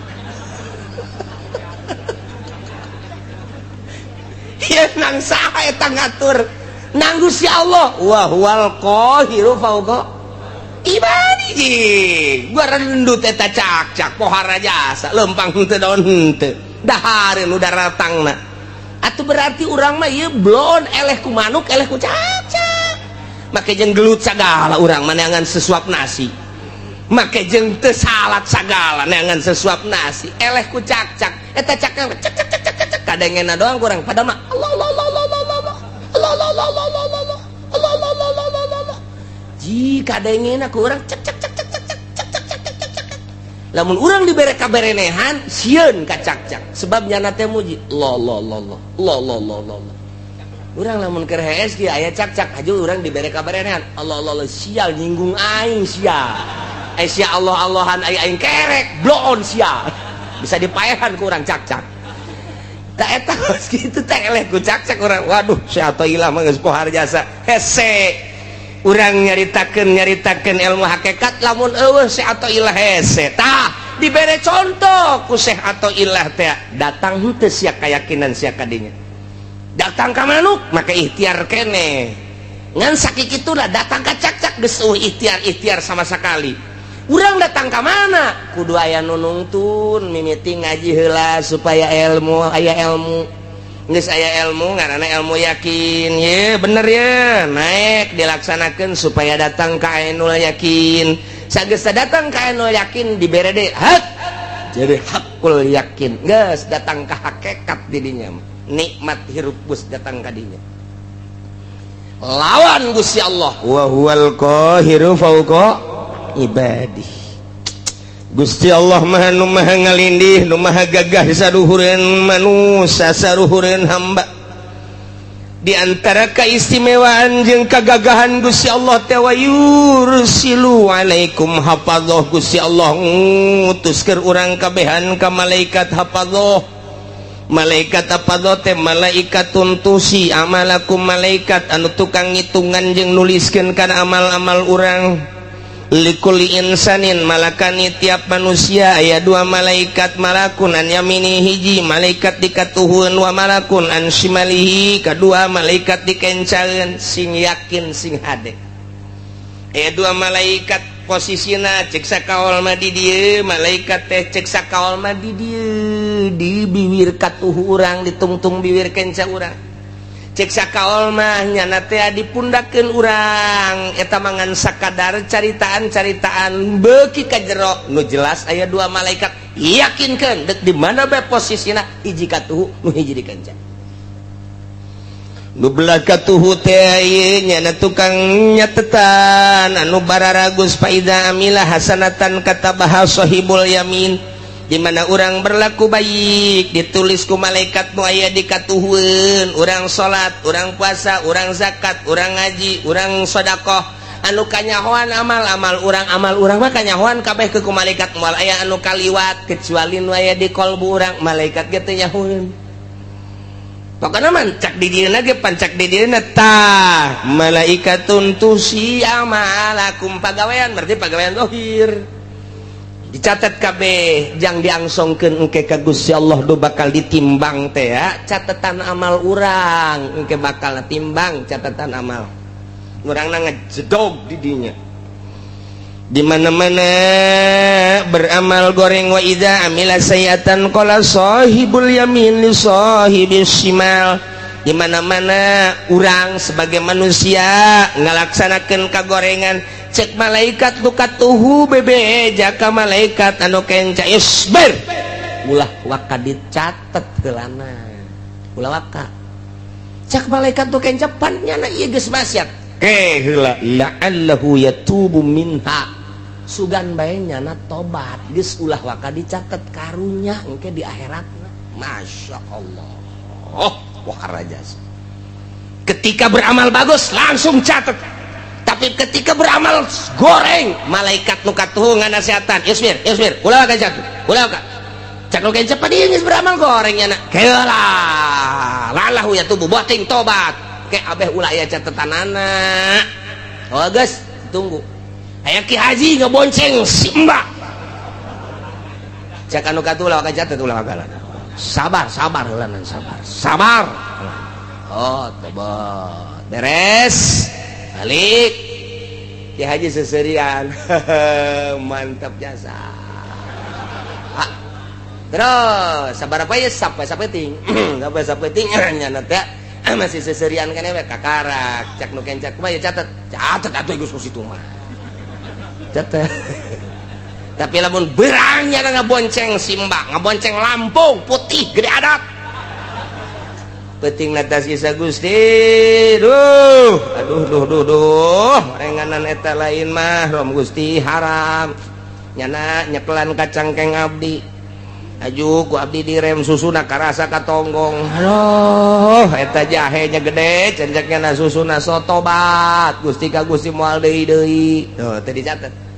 Ieu nang saha eta ngatur? Nang Gusti Allah. Wa huwal qahiru fauqa ibadihi. Gua rendut eta cak-cak pohara jasa lempang henteu daun henteu. Dahareun nu daratangna. Atuh berarti urang mah ieu bloon eleh ku manuk eleh ku cak-cak. Make jeung gelut sagala urang mah neangan sesuap nasi. Make jeung teu salat sagala neangan sesuap nasi eleh ku cak-cak eta cak-cak cak cak cak cak cak kadengena doang kurang padahal mah Allah Allah Allah Allah Allah Allah Allah Allah Allah Allah Allah Allah Allah Allah Allah ji kadengena ku urang cak cak cak cak cak cak cak cak cak cak cak. Lamun urang dibere kaberenehan sieun ka cak-cak sebab nyana teh muji Allah Allah Allah Allah Allah Allah Allah. Urang lamun keur hees kieu aya cak-cak aju urang dibere kaberenehan Allah Allah Allah sial nyinggung aing sial. Sia Allah Allahan aing kerek bloon sia bisa dipaehan ku urang cak-cak tak eta geus kitu teh eleh ku cak-cak urang waduh Syekh Athaillah mah geus pohar jasa hese urang nyaritakeun ilmu hakikat lamun eueuh Syekh Athaillah hese tah dibere contoh ku Syekh Athaillah teh datang henteu sia kayakinan sia kadinya datang ka manuk maka ikhtiar keneh ngan sakikituna datang ka cak-cak geus eueuh ikhtiar-ikhtiar sama sekali. Urang datang ka mana? Kudu aya nu nungtun mimiti ngaji heula supaya ilmu aya ilmu. Geus aya ilmu ngaranna ilmu yakin. Ye bener ye, naik dilaksanakeun supaya datang ka ainul yakin. Sageus datang ka ainul yakin dibere deui hak. Jadi hakul yakin. Geus datang ka hakikat di dinya. Nikmat hirup geus datang ka dinya. Lawan Gusti Allah. Wa huwal qahiru fauqa ibadih. Gusti Allah maha nu maha ngalindih nu maha gagah saruhureun manusia saruhureun hamba. Di antara keistimewaan jeung kagagahan Gusti Allah teh wa yursilu alaikum hafadzah. Gusti Allah ngutus keur urang kabehan ka malaikat hafadzah. Malaikat hafadzah teh malaikat tuntusi amalakum, malaikat anu tukang ngitungan jeung nuliskeun kana amal-amal urang. Likuli insanin malakani tiap manusia aya dua malaikat, malakun an yamini hiji malaikat dikatuhun wa malakun an shimalihi kadua malaikat dikencaeun. Sing yakin sing hade aya dua malaikat posisina cek sakaol mah di dieu malaikat teh cek sakaol mah di dieu di bibir katuhu urang ditungtung bibir kenca urang. Cek sakaol mah nyana teh dipundakeun urang eta mangan sakadar caritaan-caritaan beuki ka jero nu jelas aya dua malaikat yakinkeun deuk di mana bae posisina hiji katuhu nu hiji dikenca. Nu belah katuhu teh ieu nyana tukang nyatetan anu bararagus faida amila hasanatan katabaha sahibul yamin. Di mana orang berlaku baik ditulis ku malaikat nu aya di katuhueun, urang salat, urang puasa, urang zakat, urang ngaji, urang sedekah, anu kanyahoan amal-amal urang, amal urang mah kanyahoan kabeh ke ku malaikat moal aya anu kaliwat kecuali nu aya di kolbu urang, malaikat ge teu nyahoeun. Pokoknya man cak di dieuna ge pancak di dieuna tah malaikatun tusi amalakum, pagawean berarti pagawean zahir dicatat kabeh jang diangsongkeun engke ka Gusti Allah. Do bakal ditimbang teh ya catatan amal urang, engke bakal timbang catatan amal urang, ngejedog di dinya di mana-mana beramal goreng. Wa idza amila sayiatan qala sahibul yamin li sahibis shimal. Di mana-mana urang sebagai manusia ngalaksanakeun kagorengan, cek malaikat nu katuhu bebe jaka malaikat anu kenca, "Isbir, ulah waka dicatet heulana, ulah waka." Cek malaikat nu kenca, "Pan nyana ieu geus maksiat ke heula, la'allahu yatubu minha, sugan bae nyana tobat, geus ulah waka dicatet, karunya engke di akhiratna." Masya Allah, oh wah raja. Ketika beramal bagus langsung catet, tapi ketika beramal goreng, malaikat nu katuhu nganasehatan, "Isbir, isbir, ulah waka catet, ulah waka." Cak nu kenca, "Pan ieu geus beramal goreng nyana." "Keula, la'allahu yatubu, boting tobat ke abeh, ulah aya catetanana." Oh geus, tunggu. Aya Ki Haji ngebonceng si Mbak, cek anu katuh, "Ulah waka catet, ulah waka, sabar, sabar heula, sabar, sabar." Oh tobat, beres, balik. Ki Haji seserian, mantap jasa. Ah, terus sabar apa ya, sampai sapeting, sampai sapeting nyana teh masih seserian kan we kakarak. Cak nu kenca, "Kumaha ya, catet?" "Catet atuh, geus ku situ mah catet." Tapi lamun berangnya ngabonceng simba, ngabonceng Lampung putih gede adat, penting natas isa Gusti, duh aduh duh duh duh, renganan eta lain mah rom Gusti, haram nyana nyekelan kacang keng abdi, aju ku abdi direm, susuna karasa katonggong, aduh eta jahenya gede cenceknya na susuna, so tobat Gusti ka Gusti, moal deui deui. Tuh teu dicatet.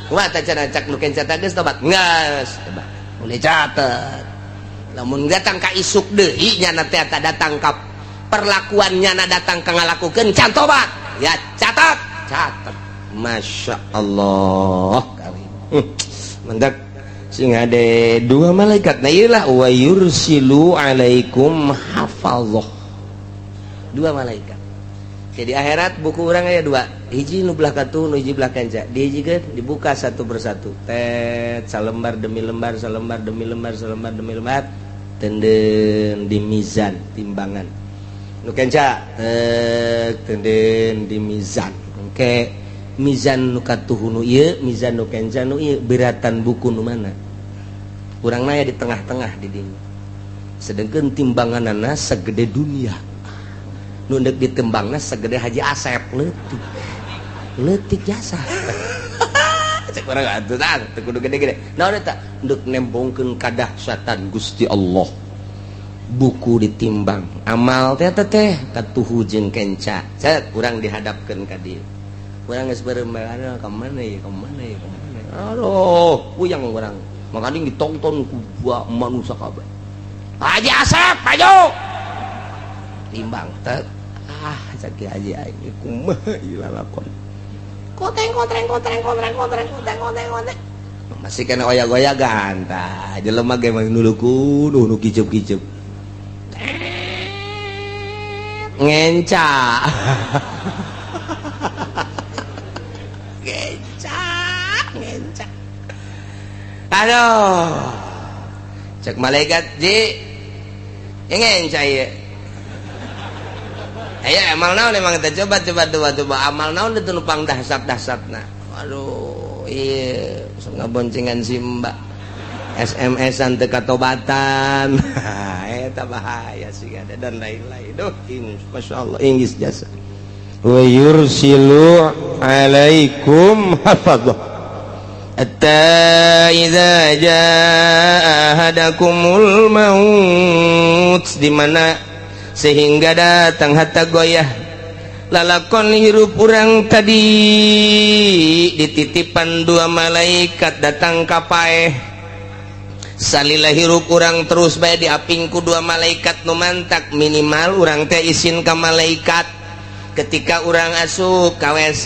Kumaha teh cenah cak nu kenca, geus tobat? Geus tobat, boleh catet. Lamun datang ka isuk deui nyana teh datang ka perlakuan nyana datang ka ngalakukeun can tobat ya catat, catat. Masya Allah karim. Mendak sing ada dua malaikat. Nah iyalah, wa yursilu alaikum hafazah, dua malaikat. Jadi akhirat buku orang aya dua, hiji nu belah katuh, nu hiji belah kenca. Dihijikeun, dibuka satu persatu, tet, salembar demi lembar, salembar demi lembar, salembar demi lembar, tenden di mizan timbangan. Nu kenca tek, tenden di mizan. Oke, mizan nu katuh nu ieu, mizan nu kenca nu ieu, beratan buku nu mana? Urang naya di tengah-tengah di dinya, sedangkan timbanganana segede dunia, nu ndek ditembangna segede Haji Asep, leutik leutik jasa. Cek urang atuh tah teu kudu gede-gede. Naon eta ndek nembongkeun kadahsyatan Gusti Allah? Buku ditimbang amal teh teh katuhu jeung kenca, cet, urang dihadapkeun ka dieu. Urang geus beureum, ka mana ya, ka mana ya, ka mana? Aduh, puyang urang. Makanya ditonton ku manusia kabeh. Haji Asep maju, timbang tet. Ah, cek Haji aing, kumaha ieu lalakon? Koteng kotreng kotreng kotreng kotreng kotreng kotreng kotreng, masih kena oyak-oyagan. Tah jelema ge mah nuluku nu kicup-kicup ngenca ngenca ngenca. Aduh, cek malaikat, "Ji, ngenca ieu. Ayo amal naon emang kita coba coba coba coba amal naon itu nupang dahsyat dahsyatna?" "Aduh, iya ngaboncengan si mbak, SMS-an teu katobatan." Eta bahaya sih ada dan lain-lain. Duh, Masya Allah, Inggris jasa. Wa yursilu alaikum hafadzah hatta idza jaa ahadakumul maut, di mana sehingga datang hatta goyah lalakon hirup urang tadi, dititipan dua malaikat datang ka paeh. Salila hirup urang terus bae diaping ku dua malaikat nu mantak minimal urang teh isin ka malaikat. Ketika urang asup ka WC,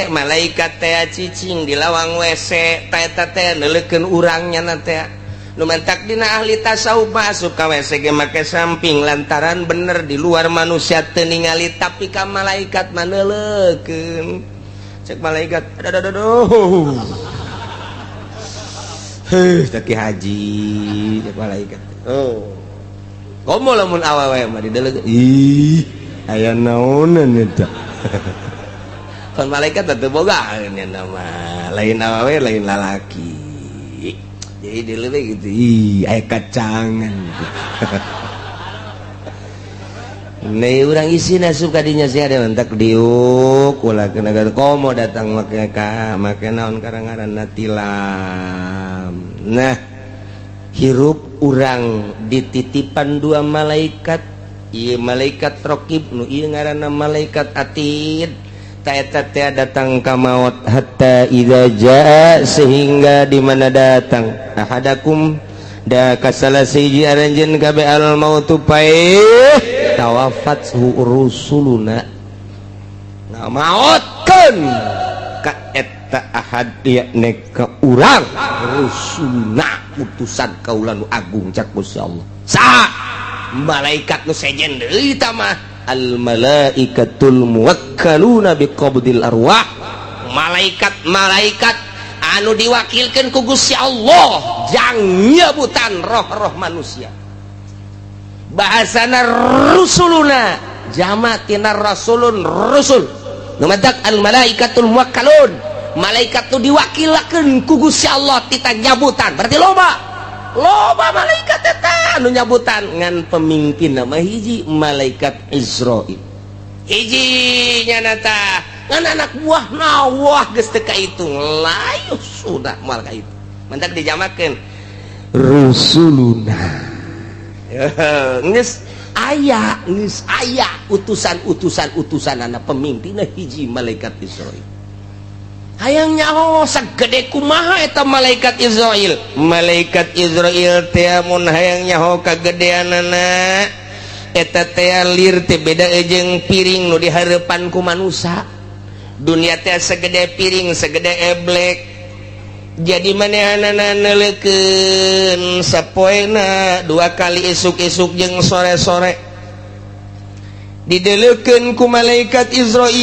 malaikat teh cicing di lawang WC, teh eta teh neuleukeun urang nya teh. Nu mantak dina ahli tasawuf masuk ka WC ge make samping, lantaran bener di luar manusia teu ningali, tapi ka malaikat mah neuleukeun. Cek malaikat, aduh aduh aduh. Heuh, teh haji cek malaikat. Oh. Komo lamun awewe mah dideuleuk. Ih, aya naonan eta. Kan malaikat teh boga nama lain awewe lain lalaki. Jadi dileuleuk gitu. Ih, aya kacangan. Nih urang isi asup kadinya sih ada mentak diuk ulah kena komo datang make ka make naon karang-ngaranna tilam. Nah, hirup urang dititipan dua malaikat, ieu malaikat raqib nu ieu ngaranna malaikat atid. Ta eta teh datang ka maut hatta idza jaa, sehingga di mana datang ahadakum da kasala siji aranjeun kabeh al mautu paeh tawafat rusuluna, ngamaotkeun ka eta ahad yakni ka urang rusuluna utusan kaula nu agung cak Gusti Allah. Sa malaikat nu sejen deui ta mah al malaikatul muwakkaluna biqabdil arwah, malaikat-malaikat anu diwakilkan ku Gusti Allah jang nyebutan roh-roh manusia. Bahasana rusuluna jama tina rasulun rusul. Nu matak al malaikatul muwakkalun, malaikat tu diwakilakeun ku Gusti Allah tita nyabutan, berarti loba loba malaikat eta anu nyabutan, ngan pemimpin nama hiji malaikat Izrail hiji nyana tah, ngan anak buah nawah geus teu kahitung layu sudah moal kahitung, mantak dijamakeun rusuluna. Geus aya, geus aya utusan-utusan utusan anak pemimpinna hiji malaikat Izrail. Hayang nyaho sagede kumaha eta malaikat Izrail? Malaikat Izrail teh mun hayang nyaho kagedeanana eta teh lir teh beda jeung piring nu dihareupan ku manusia. Dunia teh segede piring, segede eblek. Jadi manehanana neuleukeun sapoena dua kali, isuk-isuk jeung sore-sore, dideleukeun ku malaikat Izrail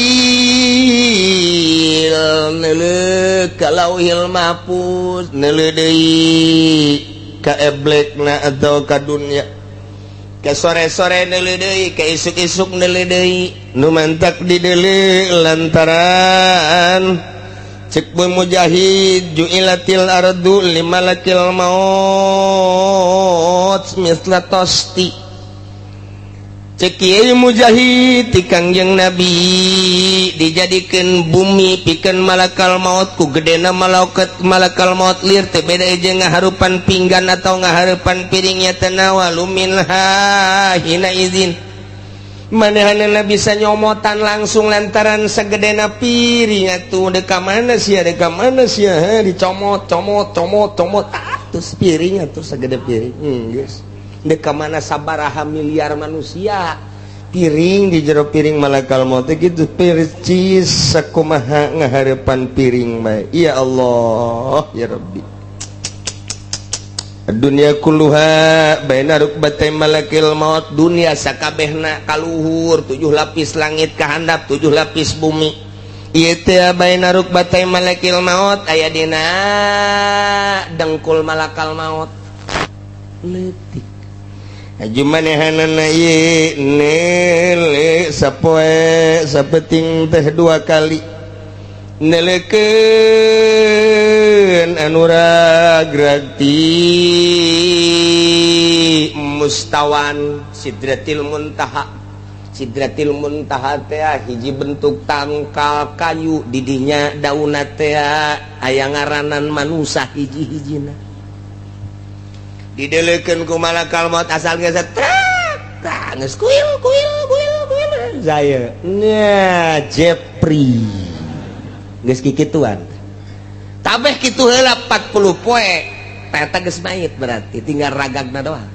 neuleuh ka Lauhil Mahfuz, neuleuh deui ka eblekna atau ka dunia, ke sore-sore neuleuh deui, ke isuk-isuk neuleuh deui. Nu mantak dideuleu lantaran cek Mujahid ju'ilatil ardu limalakil maut misla tosti. Cek Kiai Mujahid ti Kangjeng Nabi dijadikeun bumi pikeun malakal maut ku gedena malaikat malakal maut lir teh beda jeung ngaharupan pinggan atau ngaharupan piringnya tanawalu minha hina izin manehanna bisa nyomotan langsung lantaran segedena piring atuh. Deka mana sia, deka mana sia, dicomot comot comot comot terus piring atuh segede piring. Geus deka mana sabaraha miliar manusia piring di jero piring malakal maut gitu percis sakumaha ngaharepan piring bae. Ya Allah ya Rabbi, dunia kulluha baina rukbatay malakil maut, dunia sakabehna kaluhur tujuh lapis langit kahandap tujuh lapis bumi ieu teh baina rukbatay malakil maut aya dina dengkul malakal maut leutik. Aju manehanana ieu neule sapoe sapeting teh dua kali neleukeun anu ragrag ti mustawan Sidratil Muntaha. Sidratil Muntaha teh hiji bentuk tangkal kayu, didinya daunna teh aya ngaranan manusa hiji-hijina. Dideleukeun ku malakal maut asal geus trak geus kuil kuil kuil kuil saya nya Jepri geus kikituan tabeh kitu heula 40 poe. Ngaplek teh eta geus mayit berarti tinggal ragagna doang.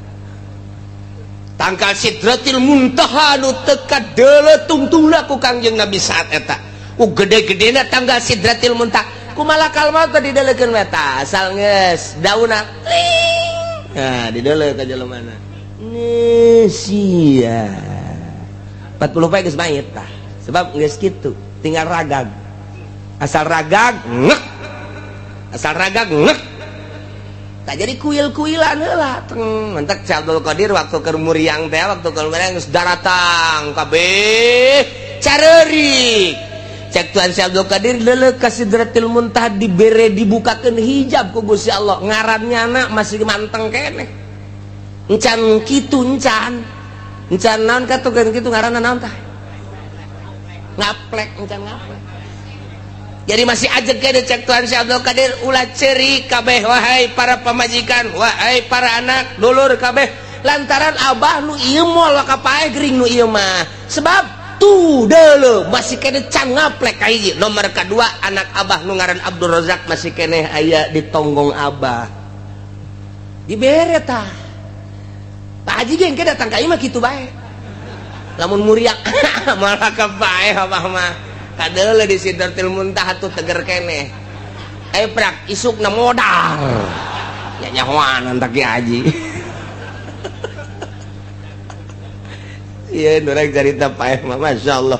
Tangkal Sidratil Muntaha nu teu kadeuleu tungtungna ku Kangjeng Nabi saat eta. Ku gede-gedena tanggal Sidratil Muntaha ku malakal maut dideulekeun we tah asal geus daunna tling. Nah, dideuleu ka jelemana. Sia. 40 poe geus mayit tah. Sebab geus kitu, tinggal ragag. Asal ragag ngek. Asal ragag ngek. Tak jadi kuil-kuilan heula teng mentak Syekh Abdul Qadir waktu keur muriang teh, waktu keur muriang geus daratang kabeh careurik. Cek Tuhan Syekh Abdul Qadir leuleuk ka Sidratil Muntaha dibere dibukakeun hijab ku Gusti Allah, ngarannya anak masih manteng keneh. Encan kitu encan. Encan naon katukeun kitu ngaranna naon tah? Ngaplek, encan ngaplek. Jadi masih ajeg keneh cek Tuhan Syekh Abdul Qadir ulah ceurik kabeh wahai para pamajikan, wahai para anak, dulur kabeh lantaran abah nu ieu moal kapaeh gering nu ieu mah. Sebab tuh deuleu masih keneh can ngaplek kahiji. Nomor kedua anak abah nu ngaran Abdul Razak masih keneh aya di tonggong abah. Dibere tah. Pak Haji ge engke datang ka imah kitu bae. Lamun muriak malah kapaeh abah mah. Kadeuleu di Sidratil Muntaha tuh teger keneh. Eh prak isukna modar. Ya nyahoan tak ki Haji. Iya, nurang cerita paeh mah masyaallah.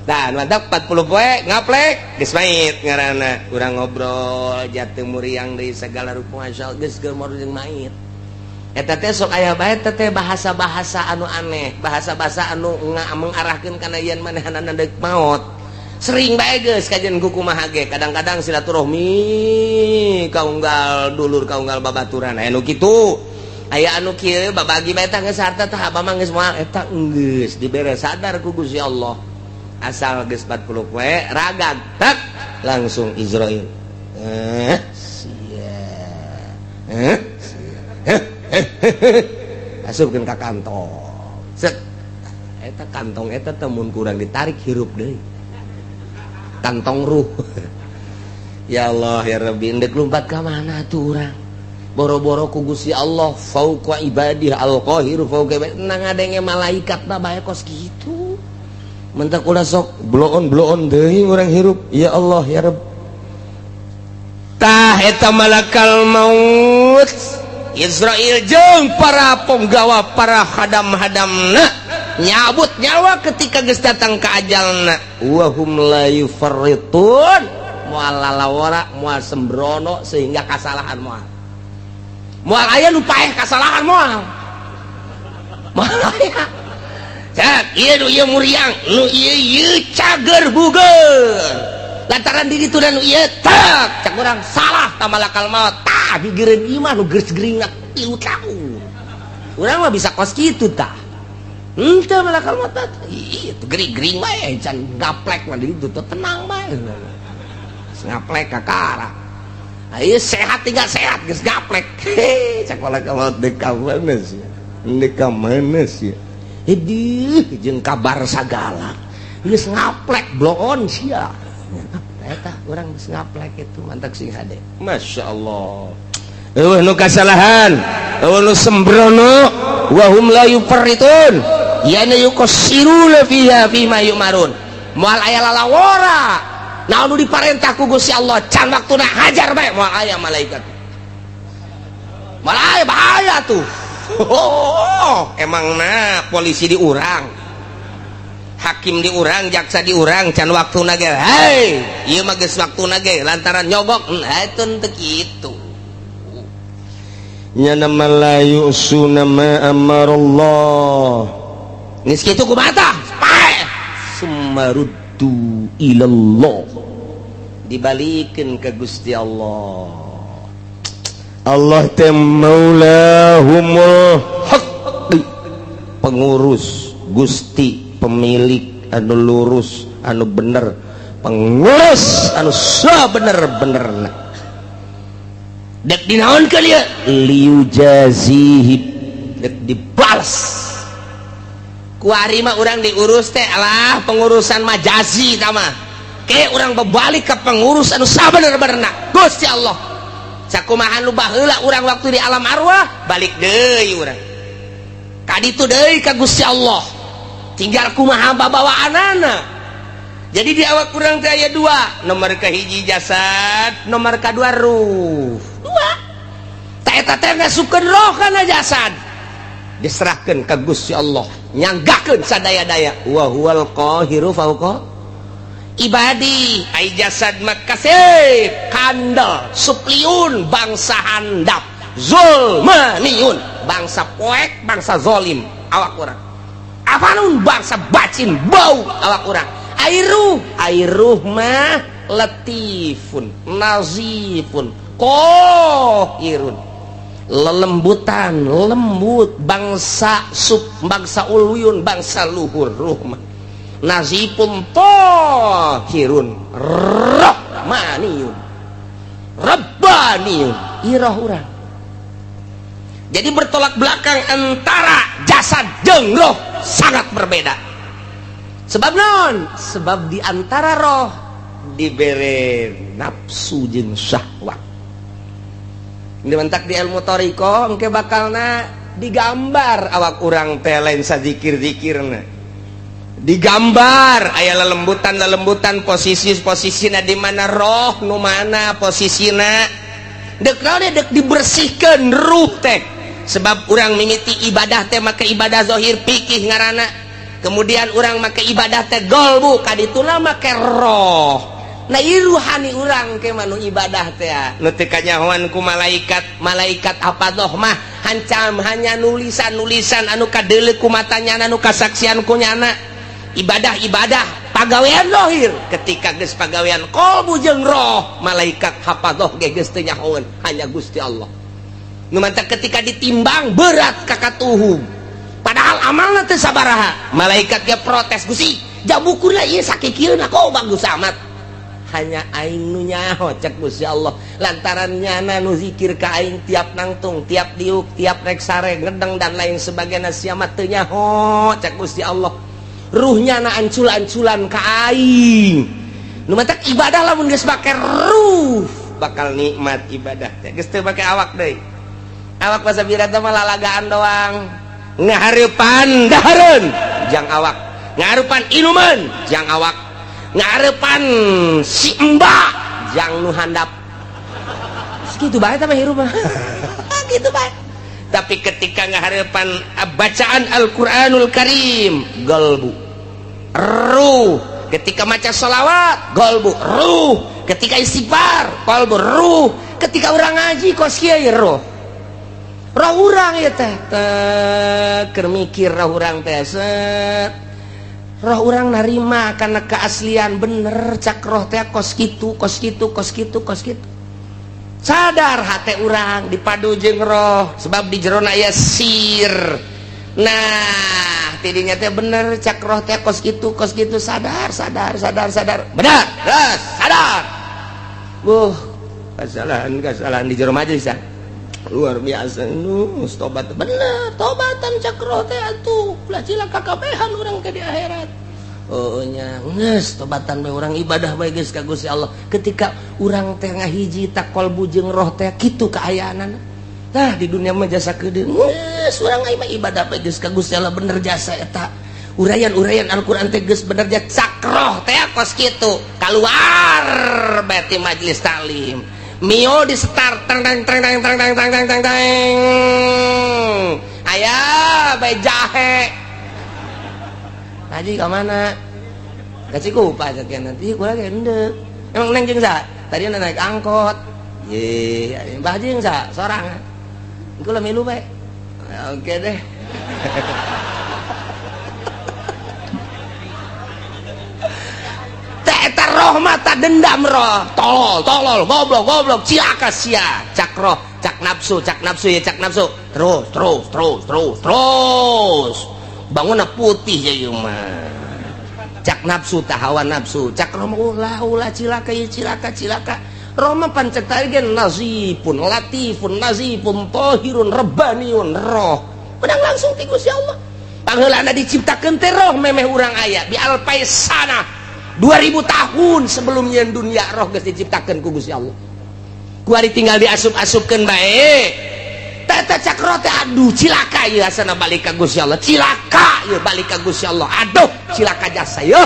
Tah, mantap 40 poe ngaplek geus mait ngaranna. Urang ngobrol jatuh muriang deui segala rupa masyaallah geus geus jeung mait. Eta teh sok aya bae teh bahasa-bahasa anu aneh, bahasa-bahasa anu mengarahkeun kana yen manehanana deuk maot. Sering bae geus kajian kumaha ge, kadang-kadang silaturahmi kaunggal dulur kaunggal babaturan aya nu kitu. Aya anu kieu babagi bae tah geus harta tah abah mah geus moal eta geus dibere sadar ku Gusti Allah. Asal geus 40 poe ragag tak langsung Israil. Sia. Sia. Asupkeun ka kantong. Set. Eta kantong eta teh mun kurang ditarik hirup deui. Kantong ruh. Ya Allah ya Rabbi, endek lumpat ka mana tuh urang? Boro-boro ku Gusti Allah fauqa ibadih al-qahiru fauqa ibadih. Nang ngadenge malaikat mah bae kos kitu. Mentak ulah sok bloon-bloon deui urang hirup. Ya Allah ya Rabb. Tah eta malakal maut Israil jeung para penggawa para hadam-hadamna nyabut nyawa ketika geus datang ka ajalna. Wa hum la yufarritun, moal lalawara moal sembrono sehingga kasalahan moal. Moal aya nu paeh kasalahan moal. Moal aya. Cak ieu nu ieu muriang, nu ieu ieu cager buger. Lantaran diri tu dan nu ieu tak cak urang salah ta malakal maut. Tah gigireun ieu mah nu geus geuringna 3 tahun. Urang mah bisa kos kitu tah. Henteu malakal maut tah. Ieu tuh gering-gering bae can gaplek mah di ditu teh tenang bae. Ngaplek kakara. Ayo sehat tinggal sehat geus gaplek. Heh cak malakal maut deuk ka mana sia? Deuk ka mana sia? Hidih jeung kabar sagala. Geus ngaplek bloon sia. Eta urang geus ngaplek itu mantak sing hade. Masya Allah. Eueuh nu kasalahan, eueuh nu sembrono, wa hum la yufarritun. Yana yuqassiruna fiha fima yumarun. Moal aya lalawora. Naon nu diparentah ku Gusti Allah can waktuna hajar bae moal aya malaikat. Moal aya bahaya tuh. Oh, emangna polisi diurang, hakim diurang, jaksa diurang can waktuna ge. Hei, ieu mah geus waktuna ge lantaran nyogok. Nah, itu teu kitu. Nya nama la yusuna ma amarallah. Geus kitu kumaha tah? Paeh. Summaruddu ilallah. Dibalikeun ka Gusti Allah. Allah teh maulahumul haq, pengurus Gusti, pemilik anu lurus anu bener, pengurus anu sabener-benerna. Dek dinaonkeun ieu liujazihi, dek dibales kuari mah urang diurus teh alah pengurusan majazi tah mah. Ke urang berbalik ke pengurus anu sabener-benerna Gusti Allah. Sakumaha nu baheula urang waktu di alam arwah, balik deui urang kaditu deui ka Gusti Allah, tinggal kumaha babawaanana. Jadi di awak urang teh aya dua, nomor kahiji jasad, nomor kadua ruh. Dua tah eta teh ngasupkeun roh kana jasad, diserahkeun ka Gusti Allah, nyanggakeun sadaya-daya. Wa huwal qahiru fauqa ibadi. Ai jasad mah kasih kandel supliun, bangsa handap, zulmaniun, bangsa poek, bangsa zolim awak urang, afanun, bangsa bacin bau awak urang. Ai ruh, ai ruh mah latifun, nazifun, qahirun, lelembutan, lembut, bangsa sub, bangsa uluyun, bangsa luhur. Ruh mah nazifun, tahirun, rahmaniyun, rabbaniyun, iroh urang. Jadi bertolak belakang antara jasad jeung roh, sangat berbeda. Sebab non sebab di antara roh dibere nafsu jeung syahwat. Ini mentak di ilmu thoriqoh engke bakalna digambar awak urang teh, lain sazikir-zikirna digambar, aya lelembutan lelembutan, posisi posisina di mana, roh nu mana posisina, dek naon, dek dibersihkan ruh teh. Sebab urang mimiti ibadah teh make ibadah zahir, pikih ngaranna. Kemudian urang make ibadah teh golbu, kadituna make roh. Nah, ieu ruhani urang ke manu ibadah teh nu teu kanyahoan ku malaikat. Malaikat apa doh mah hancam hanya nulisan-nulisan anu kadeuleu ku matanya, anu kasaksian ku nyana. Ibadah-ibadah pagawean lohir, ketika geus pagawean kolbu jeung roh, malaikat hafadoh ge geus teu nyahoeun, hanya Gusti Allah nu mantak. Ketika ditimbang berat kakatuhum, padahal amalna teu sabaraha, malaikat ge protes, "Gusti, jabukurna ieu sakikieuna kok bagus amat?" "Hanya aing nu nyaho," cek Gusti Allah, "lantaran nyana nu zikir ka aing tiap nangtung, tiap diuk, tiap rek sare, ngedeng, dan lain sebagainya. Sia mah teu nyaho," cek Gusti Allah, "ruhnya na ancul-anculan ka aing." Nu matak ibadah lamun geus make ruh bakal nikmat ibadah teh, geus teu make awak deui. Awak masa birata mah lalagaan doang, ngahareupan dahareun jang awak, ngahareupan inuman jang awak, ngahareupan si embak jang nu handap. Kitu bae teh mah hirup mah, kitu bae. Tapi ketika ngahareupan bacaan Al-Qur'anul Karim, galbu, ruh. Ketika maca sholawat, golbu, ruh. Ketika istighfar, kolbu, ruh. Ketika urang ngaji kos kieu, ruh, roh urang ya teh teh mikir, roh urang teh set, roh urang narima karena keaslian, bener cak roh teh kos kitu, kos kitu, kos kitu, kos kitu. Sadar hati urang dipadu jeung roh, sebab di jerona aya sir. Nah, tidinya teh bener cak roh teh kos kitu, kos kitu. Sadar, sadar, sadar, sadar, benar, terus sadar. Kesalahan, kesalahan di jero majelis ya luar biasa. Nu tobat, bener tobatan cak roh teh atuh, ulah cilaka kabehan urang ke di akhirat. Oh nya, geus tobatan bae urang, ibadah bae geus ka Gusti Allah. Ketika urang teh ngahiji tak kolbu jeung roh teh, kitu kaayaanana. Tah, di dunia mah jasa kedeung, geus urang mah ibadah bae geus ka Gusti Allah, bener jasa eta uraian-uraian Al-Qur'an teh geus bener jasa cak roh teh kos kitu. Keluar berarti majelis taklim, Mio di start, tang tang tang tang tang tang tang tang tang tang, aya bae jahe. "Haji, ke mana?" "Ka Cikupa," cek nanti kula ge henteu. "Emang neng jeung sa?" "Tadi naik angkot." "Ye, Mbah jeung sa?" "Sorangan." "Kula milu bae." "Oke deh." Eta roh mata dendam, roh tolol, tolol, goblok, goblok, cilaka sia, cak roh, cak nafsu, cak nafsu ya, cak nafsu terus, terus, terus, terus, terus, bangunna putih ya ieu mah, cak nafsu tah, hawa nafsu. Cak roh mah, "Ulah, ulah, cilaka ya, cilaka, cilaka." Roh mah pancek tadi ge nazifun, latifun, nazifun, tahirun, rabbaniun. Roh menang langsung ti Gusti Allah. Pangheulana diciptakeun teh roh memeh urang aya bi alpai sana, 2000 tahun sebelumnya dunia, roh geus diciptakeun ku Gusti Allah. Kuari tinggal diasup-asupkeun bae. Tata cakro teh aduh cilaka ieu asana balik ka Gusti Allah. Cilaka ieu balik ka Gusti Allah. Aduh cilaka jasa ieu.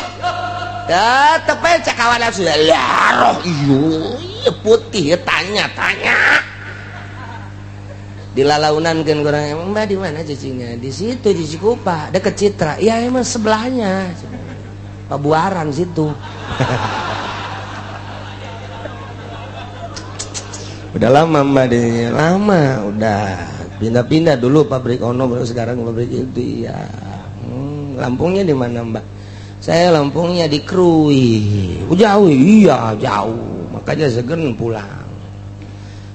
Tetep ae cak kawan nafsu. Ya roh ieu putih tanya-tanya. Dilalaunankeun kurang emang Mbak di mana cicingnya? Di situ di Cikupa, deket Citra. Ya emang sebelahnya. Pabuaran situ. Udah lama Mbak di lama, udah pindah-pindah dulu pabrik ono baru sekarang pabrik itu ya. Lampungnya di mana Mbak? Saya Lampungnya di Krui. Oh, jauh, iya jauh. Makanya segen pulang.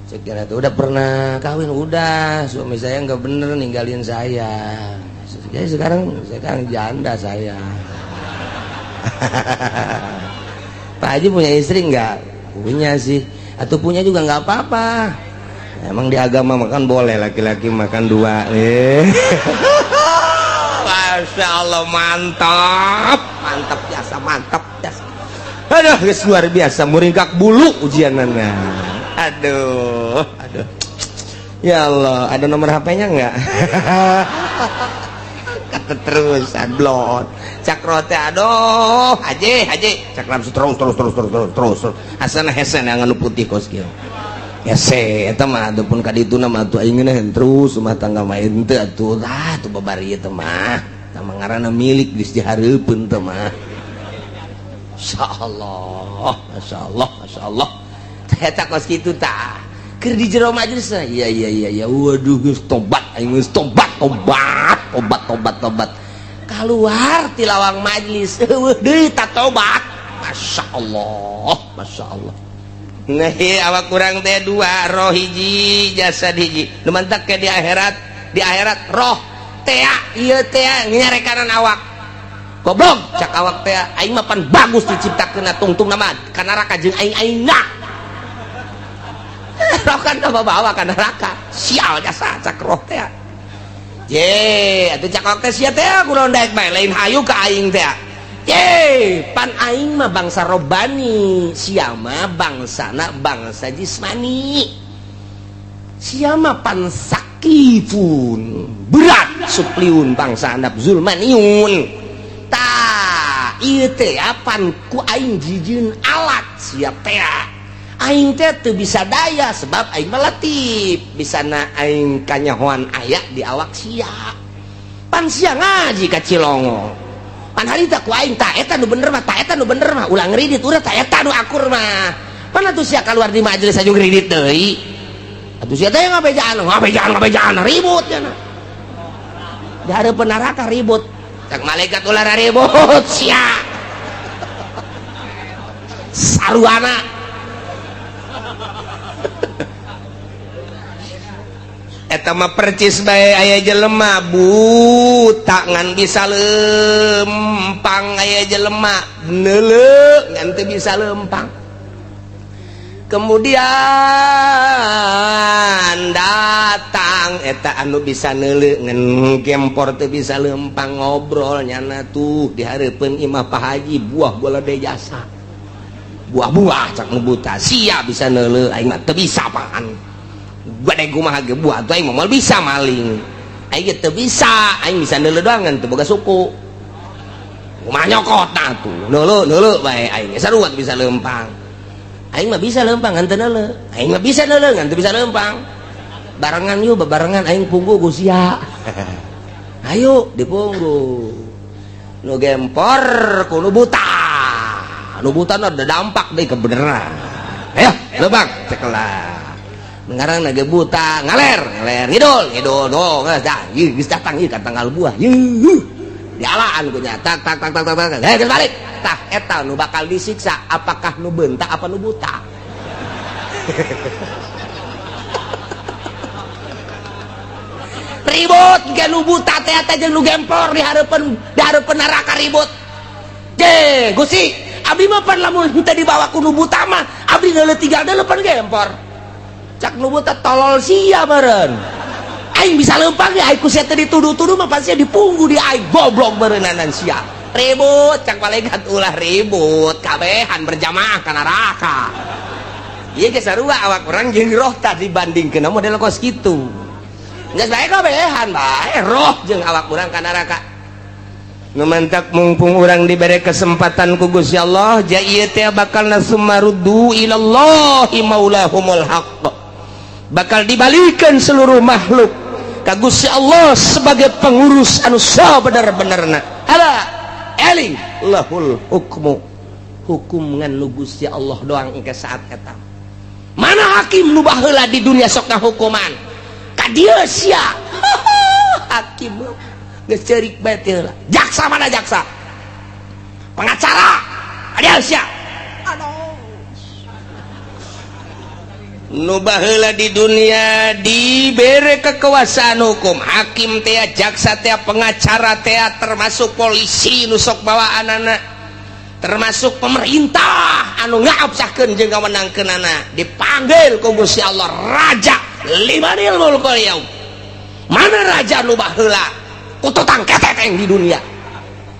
Saya kira tuh udah pernah kawin, udah suami saya nggak bener ninggalin saya. Jadi sekarang janda saya. Pak Haji punya istri nggak? Punya sih. Atau punya juga nggak apa-apa. Emang di agama makan boleh laki-laki makan dua. Masya Allah mantap, mantap jasa, mantap jasa. Aduh, luar biasa, muringkak bulu ujianana. Aduh, aduh. Ya Allah, ada nomor HP-nya nggak? Kata terus, blon. Cakro teh aduh, haji, haji. Cak nafsu terus. Asana hesen yang anu putih kos kieu. Hese eta mah ataupun ka dituna mah atuh aing ngeunaheun terus rumah tangga mah henteu atuh. Tah atuh babari ieu teh mah. Tah ngaranna milik geus dihareupeun teh mah. Masyaallah, masyaallah, masyaallah. Eta kos kitu tah. Keur di jero majelis iya iya iya iya waduh geus tobat aing geus tobat tobat tobat tobat tobat. Keluar ti lawang majelis eueuh deui ta tobat. Masyaallah, masyaallah. Nah, awak kurang teh dua, roh hiji, jasad hiji. Nu mantak ke di akhirat roh tea ieu tea nyarekanan awak. Goblok cak awak teh aing mah pan bagus diciptakeun tungtungna mah ka neraka jeung aing aingna. Roh kan bawa ka neraka. Sial jasa cak roh teh. Ye, atuh cak awak teh sia teh kunaon daek bae lain hayu ka aing teh. Ye, pan aing mah bangsa robani, sia mah bangsana bangsa jismani. Sia mah pan sakifun, berat supliun bangsa andap zulmaniun. Tah, ieu teh pan ku aing jijieun alat sia teh. Aing teh teu bisa daya sebab aing mah latif, bisana aing kanyahoan aya di awak sia. Pan sia ngaji ka Cilongo. Pan harita ku aing ta eta nu bener mah, ta eta nu bener mah, ulah ngridit urang ta eta nu akur mah. Pan atuh sia kaluar di majelis aju ngridit deui. Atuh sia teh ngabejaan, ngabejaan, ngabejaan ribut nya. Di hareupeun neraka ribut. Cak malaikat ulah ribut sia. Saruana. Eta mah percis bae aya jelema buta ngan bisa lempang, aya jelema neuleu ngan teu bisa lempang. Kemudian datang eta anu bisa neuleu ngan gempor teu bisa lempang, ngobrol nyana tuh di hareupeun imah Pak Haji buah bola de jasa. Buah-buah cak nu buta sia bisa neuleu aing mah teu bisa apaan. Gede kumaha ge buah tuh aing mah moal bisa maling. Aing ge teu bisa, aing bisa neuleu doang ngan teu boga suku. Kumaha nyokot tah tuh. Neuleu neuleu bae aing ge sarua teu bisa lempang. Aing mah bisa lempang ngan teu neuleu. Aing mah bisa neuleu ngan teu bisa lempang. Barengan yuk babarengan aing punggu ku sia. Ayo dipunggu. Nu gempor ku nu buta. Nu buta ada dampak deui kebeneran. Ayo lempang cekelah. Ngarang naga buta ngaler ngaler ngidul ngidul do geus dah ieu geus datang ieu ka tanggal buah ieu dialaan ku nya tak tak tak tak tak heh geus balik tah eta nu bakal disiksa apakah nu beunta apa nu buta. Ribut ge nu buta teh eta jeung nu gempor di hareupeun neraka ribut. Je Gusti abdi mah pan lamun teu dibawa ku nu buta mah abdi deuleu tinggal deuleu pan gempor. Cak nu buta tolol sia meureun. Aing bisa lempang ge aing ku sia teh dituduh-tuduh mah pasti dipunggu di aing goblok meureunnanan sia. Ribut cak malaikat ulah ribut kabehan berjamaah ka neraka. Ieu ge sarua awak urang jeung roh tah dibandingkeun model kos kitu. Geus bae kabehan bae roh jeung awak urang ka neraka. Nu mantak mumpung urang dibere kesempatan ku Gusti Allah, ja ieu teh bakal nasummaruddu ilallahi maulahumul haqq. Bakal dibalikan seluruh makhluk ka Gusti Allah sebagai pengurus anu sabener-benerna. Ala eling lahul hukmu, hukum ngan nu Gusti Allah doang engke saat eta. Mana hakim nu baheula di dunia sok ngahukuman? Ka dieu sia. Hakim geus ceurik bae teh heula. Jaksa mana jaksa? Pengacara ka dieu sia. Aduh. Nu baheula di dunia dibere kekuasaan hukum, hakim teh, jaksa teh, pengacara teh, termasuk polisi nu sok bawaanana, termasuk pemerintah anu ngaabsahkeun jeung ngawenangkeunana, dipanggil ku Gusti Allah raja limanil mulkul yaum. Mana raja nu baheula kututang keteteng di dunia?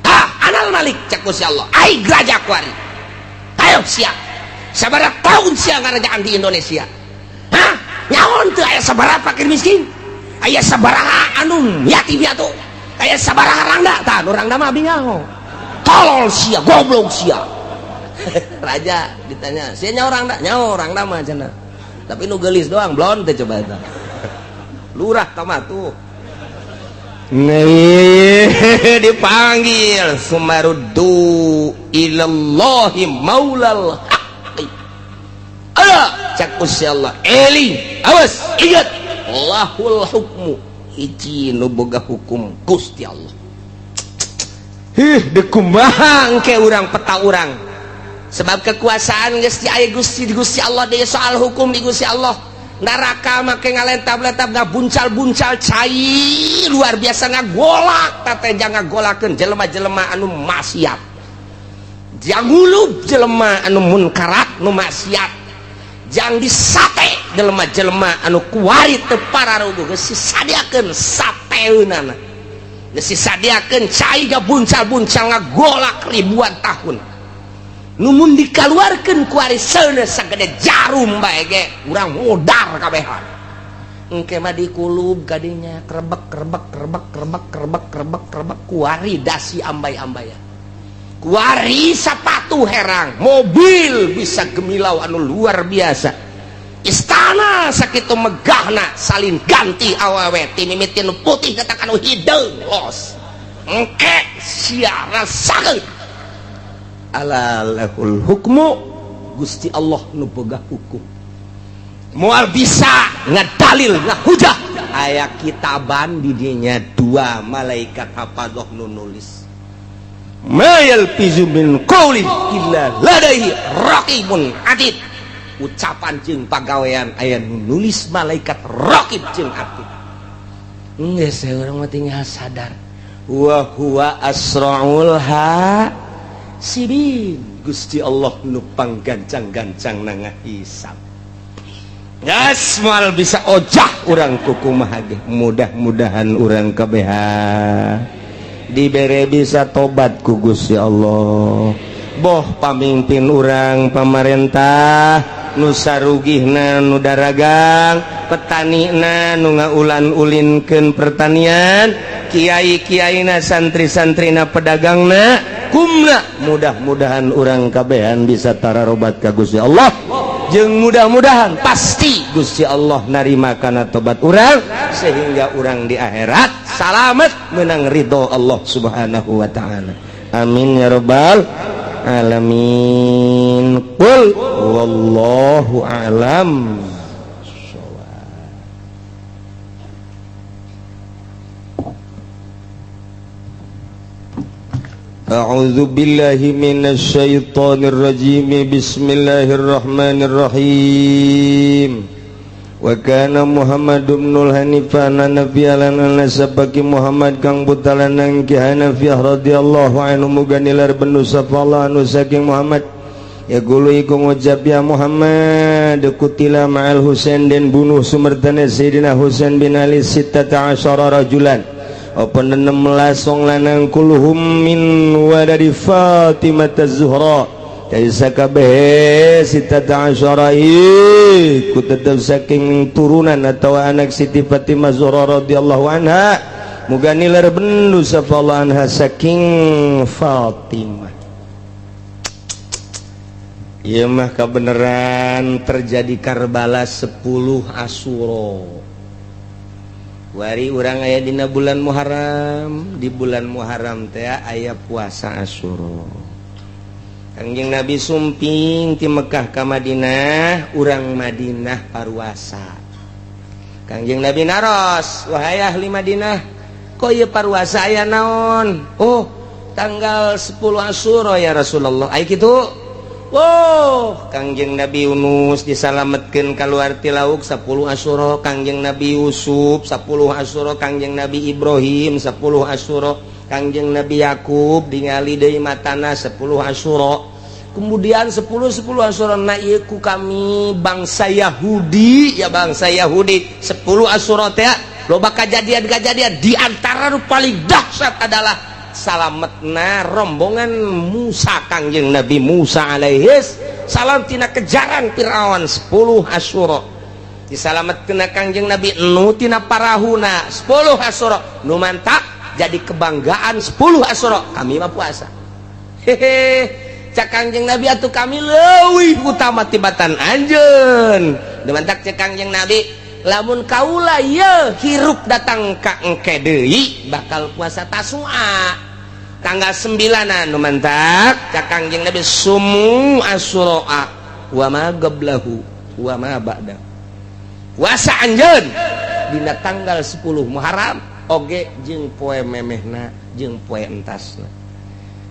Ha, anal malik cek Gusti Allah, aing raja kuari. Ayo sia, sabaraha tahun sia ngarajaan di Indonesia? Hah? Nyaon teu aya sabaraha fakir miskin? Aya sabaraha anu yatim piatu? Aya sabaraha rangda? Tah, nu rangda mah abi nyaho. Tolol sia, goblok sia. Raja ditanya, sia nyaho rangda? Nyaho rangda mah cenah. Tapi nu geulis doang, blon teh coba eta. Lurah tama tuh. Nih dipanggil sumaruddu ilallahi maulal haqqi. Ala cak Gusti Allah, eling, awas, ingat lahul hukmu, hiji nu boga hukum Gusti Allah. Hih, dekumaha engke urang peta urang. Sebab kekuasaan geus di aya Gusti di Gusti Allah deui, soal hukum di Gusti Allah. Neraka make ngalentab-lentab ngabuncal-buncal cai luar biasa ngagolak teh ngagolakeun jelema-jelema anu maksiat. Jang ngulub jelema anu munkarat nu maksiat. Jang disate jelema-jelema anu kuari teu pararuguh, geus disadiakeun sateunana. Geus disadiakeun cai gabuncal-buncal ngagolak ribuan tahun. Numun dikaluarkeun kuari seuneu sagede jarum bae ge urang modar kabehan. Engke mah dikulub kadinya krebek krebek krebek krebek krebek krebek krebek kuari dasi ambay-ambayan. Kuari sepatu herang, mobil bisa gemilau anu luar biasa. Istana sakitu megahna salin ganti awewe ti mimiti nu putih datang anu hideung los. Engke sia rasakeun. Ala lahul hukmu, Gusti Allah nu boga hukum. Moal bisa ngadalil ngahujah, aya kitaban di dinya dua malaikat hafadzah nu nulis. Ma yalfizu min qaulin illa ladaihi raqibun atid. Ucapan jeung pagawean aya nu nulis malaikat raqib jeung atid. Geus urang mah tinggal sadar wa huwa asraul hasibin. Gusti Allah nu panggancang-gancang na ngahisab. Geus moal bisa ojah urang kukumaha ge. Mudah-mudahan urang kabehan dibere bisa tobat ku Gusti Allah. Boh pamimpin urang pamarentah nu sarugihna nu daragang, petanina nu ngaulan-ulinkeun pertanian, kiai-kiaina, santri-santrina, pedagangna, kumna, mudah-mudahan urang kabehan bisa tararobat ka Gusti Allah. Jeung mudah-mudahan pasti Gusti Allah narima kana tobat urang sehingga urang di akhirat salamet menang ridho Allah Subhanahu wa taala. Amin ya rabbal alamin. Qul wallahu a'lam. A'udzu billahi minasyaitonir rajim. Bismillahirrahmanirrahim. Wa kana Muhammad ibnul Hanifah nabiyan nasabaki Muhammad kang putalanang Ki Hanafiyah radhiyallahu anhu muga nilar benu sapa Allah anu saking Muhammad. Ya gulu iku ngucap ya Muhammad kutila ma'al Husain den bunuh sumertane Sayyidina Husain bin Ali 16 rajulan. Apa 16 wong lanang kuluhum min wadadi Fatimah Az-Zuhra Kaisa kabeh sitata asyara ku tetep saking turunan atau anak Siti Fatimah Zahra radhiyallahu anha muga nilar bendu sapa Allah anha saking Fatimah. Ieu mah kabeneran terjadi Karbala 10 Asyura. Wari urang aya dina bulan Muharram, di bulan Muharram teh aya puasa Asyura. Kangjeng Nabi sumping ti Mekah ka Madinah, urang Madinah paruasa. Kangjeng Nabi naros, wahai ahli Madinah, kok ieu paruasa aya naon? Oh, tanggal 10 Asyura ya Rasulullah. Ai kitu. Wow, Kangjeng Nabi Yunus disalametkeun kaluar ti lauk 10 Asyura, Kangjeng Nabi Yusuf 10 Asyura, Kangjeng Nabi Ibrahim 10 Asyura, Kangjeng Nabi Yakub ningali deui matana 10 Asyura. Kemudian 10 10 Asyura na ieu ku kami bangsa Yahudi, ya bangsa Yahudi 10 Asyura teh loba kajadian-kajadian, di antara nu paling dahsyat adalah salametna rombongan Musa, Kangjeng Nabi Musa alaihis salam tina kejaran Fir'aun 10 Asyura. Disalametkeun Kangjeng Nabi Nuh tina parahuna 10 Asyura. Nu mantak jadi kebanggaan 10 Asyura kami mah puasa. Hehe, cak Kangjeng Nabi atuh kami leuwih utama tibatan anjeun. Nu mantak cek Kangjeng Nabi lamun kaula ye hirup datang ka engke deui bakal puasa Tasua tanggal 9-an. Nu mantak cak Kangjeng Nabi sumu Asyura wa ma qablahu wa ma ba'da. Puasa anjeun dina tanggal 10 Muharram oge jeung poe memehna jeung poe entasna.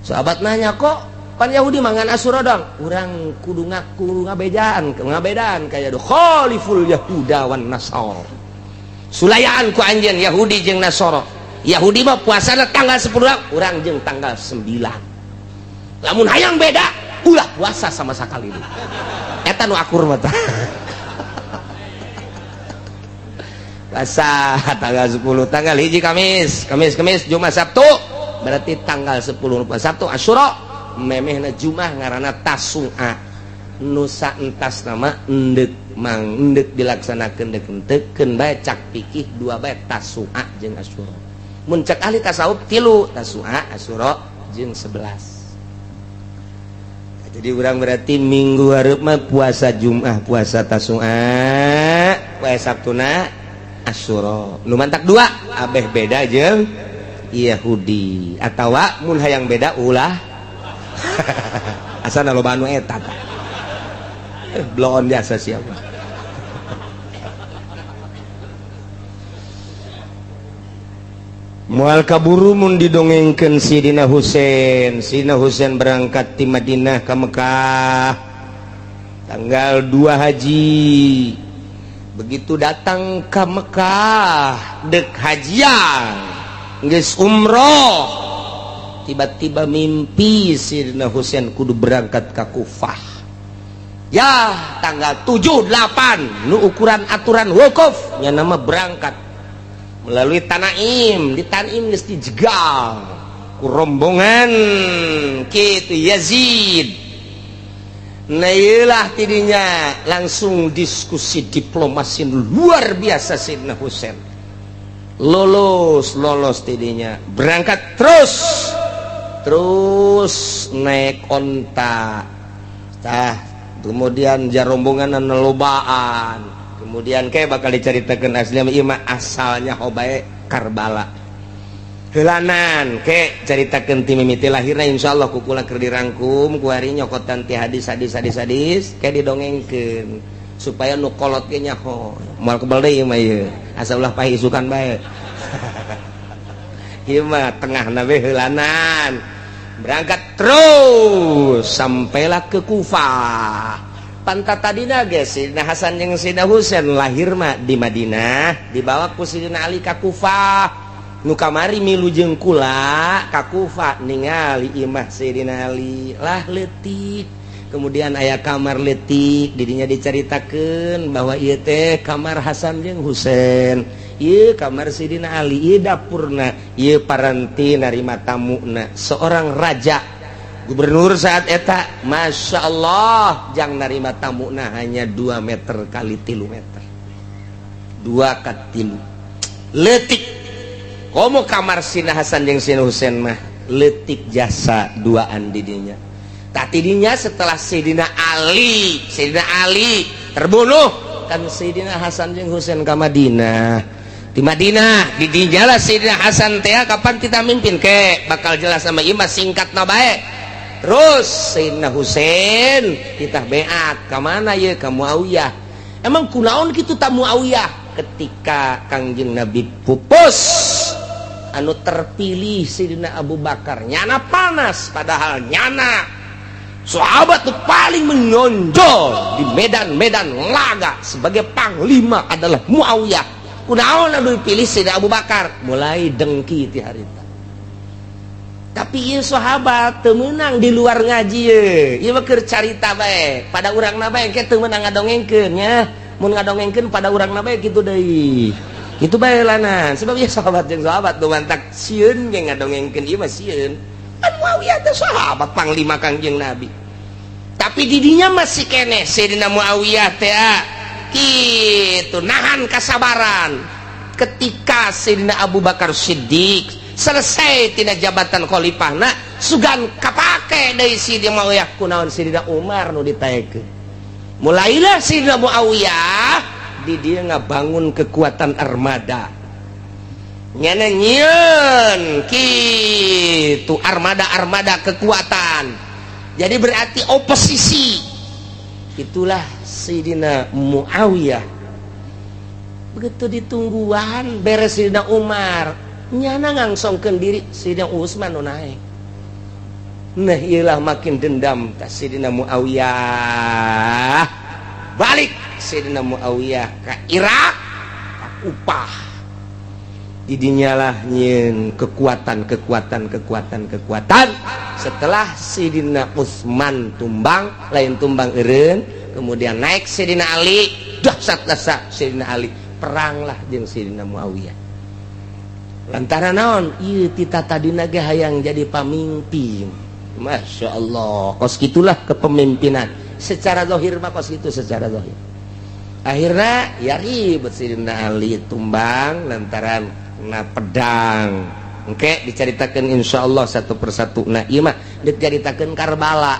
Sahabat nanya kok pan Yahudi mangan Asyura dong, urang kudu ngaku ngabejaan ngabedaan kaya do khaliful Yahuda wan Nasara. Sulayaan ku anjeun Yahudi jeung Nasara. Yahudi mah puasana tanggal 10, urang jeung tanggal 9. Lamun hayang beda ulah puasa sama sakali deui. Eta nu akur mah tah. Puasa tanggal 10, tanggal hiji Kamis, Kamis, Kamis, Jumat, Sabtu, berarti tanggal 10 Sabtu Asyura, memehna Jumat ngaranna Tasua. Nusa entas nama endek mang endek dilaksanakeun deuk henteu bae cak pikih dua bae Tasua jeung Asyura. Mun cak ahli tasawuf tilu, Tasua, Asyura jeung 11. Jadi urang berarti minggu hareup mah puasa Jumat, puasa Tasua, puasa Sabtuna Asyura. Nu mantak dua abeh beda jeung Yahudi atawa mun hayang beda ulah asana loba anu eta tah. Bloon jasa siapa. Moal kaburu mun didongengkeun Sidina Husain. Sidina Husain berangkat ti Madinah ka Mekah tanggal 2 Haji. Begitu datang ke Mekah dek hajian geus umroh, tiba-tiba mimpi Sidina Husain kudu berangkat ke Kufah. Ya tanggal 7 8 nu ukuran aturan wukuf nya nama berangkat melalui Tanaim. Di Tanaim geus dijegal ku rombongan kitu Yazid. Nah iyalah tidinya langsung diskusi diplomasi luar biasa Sidina Husain. Lolos lolos tidinya berangkat terus terus naik onta. Tah kemudian jarombongan lobaan. Kemudian kayak bakal diceritakan aslinya ieu mah asalnya hobae Karbala. Heulanan ke caritakeun ti mimiti lahirna insyaallah ku kula keur dirangkum ku hari nyokotan ti hadis hadis hadis hadis ke didongengkeun supaya nu kolot ge nyaho. Moal kebel deui mah ieu asa ulah pahisukan bae. Ieu mah tengahna we heulanan. Berangkat terus sampailah ke Kufah. Pantat tadina ge Sidina Hasan jeung Sidina Husain lahir mah di Madinah, dibawa ku Sidina Ali ka Kufah. Nu kamari milu jeung kula ka Kufah ningali imah Sayyidina Ali lah leutik. Kemudian aya kamar leutik didinya dicaritakeun bahwa ieu teh kamar Hasan jeung Husain, ieu kamar Sayyidina Ali, ieu dapurna, ieu paranti narima tamuna. Seorang raja Gubernur saat eta, Masya Allah, jang narima tamu nah hanya 2 meter kali 3 meter, 2 ka 3, letik. Komo kamar Sina Hasan jeung Sina Husain mah letik, jasa duaan didinya. Tadinya setelah Sayyidina Ali terbunuh kan, Sayyidina Hasan jeung Husain ke Madinah. Di Madinah di dinyalah Sayyidina Hasan teh kapan kita mimpin ke bakal jelas sama ieu mah, singkat na bae. Terus Sayyidina Husain kita beat ke mana ya? Ke Muawiyah. Emang kunaon kitu ta Muawiyah? Ketika Kangjeng Nabi pupus, anu terpilih Sayyidina Abu Bakar, nyana panas, padahal nyana sahabat tuh paling menonjol di medan-medan laga sebagai panglima adalah Muawiyah. Kunaon anu dipilih Sayyidina Abu Bakar? Mulai dengki ti harita. Tapi ieu sahabat teu meunang di luar ngaji ye. Ieu mah keur carita bae pada urangna bae, ke teu meunang ngadongengkeun nya. Mun ngadongengkeun pada urangna bae kitu deui, kitu bae lanan. Sebab ieu sahabat jeung sahabat nu mantak sieun ge ngadongengkeun ieu mah, sieun. Kan Muawiyah teh sahabat panglima Kangjeng Nabi, tapi didinya masih keneh Sayyidina Muawiyah teh kitu nahan kasabaran. Ketika Sayyidina Abu Bakar Siddiq selesai tina jabatan khalifahna, sugan kapake deui Sayyidina Muawiyah, kunaon Sayyidina Umar nu ditaekeun? Mulailah Sayyidina Muawiyah di dia ngabangun kekuatan armada, nyana nyieun kitu armada-armada kekuatan. Jadi berarti oposisi itulah Sayyidina Muawiyah. Begitu ditungguan beres Sayyidina Umar, nyana ngangsongkeun diri, Sayyidina Utsman nu naik. Nah, iyalah makin dendam ta Sayyidina Muawiyah. Balik Sayyidina Muawiyah ke Irak, ka Kupah. Didinyalah nyieun kekuatan, kekuatan, kekuatan, kekuatan. Setelah Sayyidina Utsman tumbang, lain tumbang eureun, kemudian naik Sayyidina Ali, dahsyat dahsyat Sayyidina Ali, peranglah jeung Sayyidina Muawiyah. Lantaran naon? Ieu tita tadina ge hayang jadi pamimpin. Masya Allah, kos gitulah kepemimpinan secara zahir mah, kos gitu secara zahir. Akhirnya ya ribut, Sayyidina Ali tumbang lantaran na pedang. Oke, diceritakan insya Allah satu persatu. Nah, iya mah diceritakan Karbala.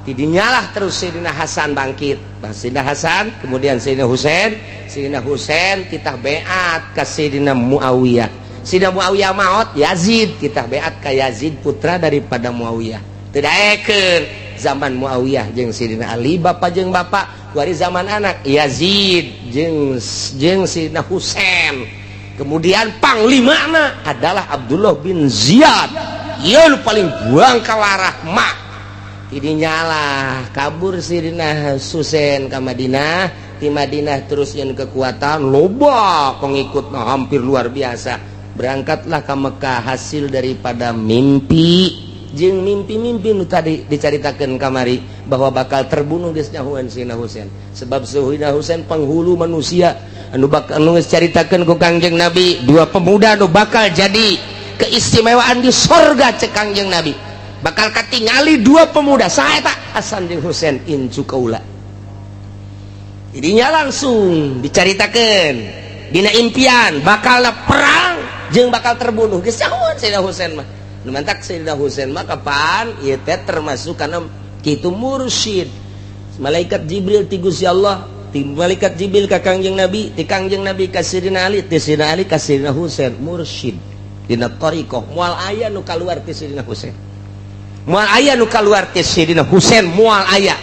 Didinyalah terus Sayyidina Hasan bangkit. Bah, Sayyidina Hasan, kemudian Sayyidina Husain. Sayyidina Husain kita beat ke Sayyidina Muawiyah. Sayyidina Muawiyah maut, Yazid kita beat ke Yazid, putra daripada Muawiyah. Tidak ekeun zaman Muawiyah jeung Sayyidina Ali bapak jeung bapak, wari zaman anak Yazid jeung jeung Sayyidina Husain. Kemudian panglimana adalah Abdullah bin Ziyad. Ieu nu paling buang kawarah mak. Ini nyalah kabur Sayyidina Husain ke Madinah. Di Madinah terus yang kekuatan loba pengikut hampir luar biasa, berangkatlah ke Mekah hasil daripada mimpi jeung mimpi-mimpi nu tadi dicaritakeun kamari bahwa bakal terbunuh geus nyahuan Sayyidina Husain. Sebab Sayyidina Husain penghulu manusia anu bakal anu geus caritakeun ku Kangjeng Nabi, dua pemuda anu bakal jadi keistimewaan di sorga. Cek Kangjeng Nabi bakal katingali dua pemuda. Saha eta? Hasan jeung Husain, incu kaula. Jadinya langsung dicaritakeun dina impian bakal perang jeung bakal terbunuh, geus nyahuan Sayyidina Husain mah. Nu mantak Sayyidina Husain mah kapan ieu teh termasuk karena kitu mursyid malaikat Jibril ti Gusti Allah, ti malaikat Jibril ka Kangjeng Nabi, ti Kangjeng Nabi ka Sayyidina Ali, ti Sayyidina Ali ka Sayyidina Husain, mursyid dina thariqah. Moal aya nu kaluar ti Sayyidina Husain, moal aya nu kaluar ti Sayyidina Husain, moal aya.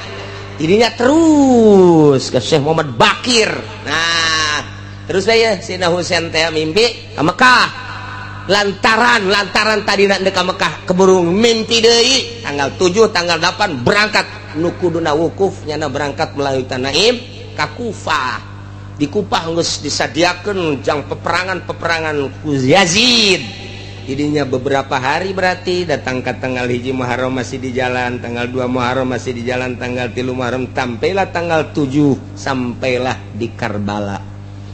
Jadinya terus ke Syekh Muhammad Bakir. Nah, terus saya Sayyidina Husain teh mimpi ke Mekah. Lantaran lantaran tadi nak ka Mekah, keburu mimpi deui tanggal 7, tanggal 8 berangkat. Nu kuduna wukuf nyana berangkat melalui Tanaim ka Kufah. Di Kufah geus disadiakeun jang peperangan-peperangan ku Yazid. Jadinya beberapa hari, berarti datang ke tanggal 1 Muharram masih di jalan, tanggal 2 Muharram masih di jalan, tanggal 3 Muharram, sampailah tanggal 7, sampailah di Karbala.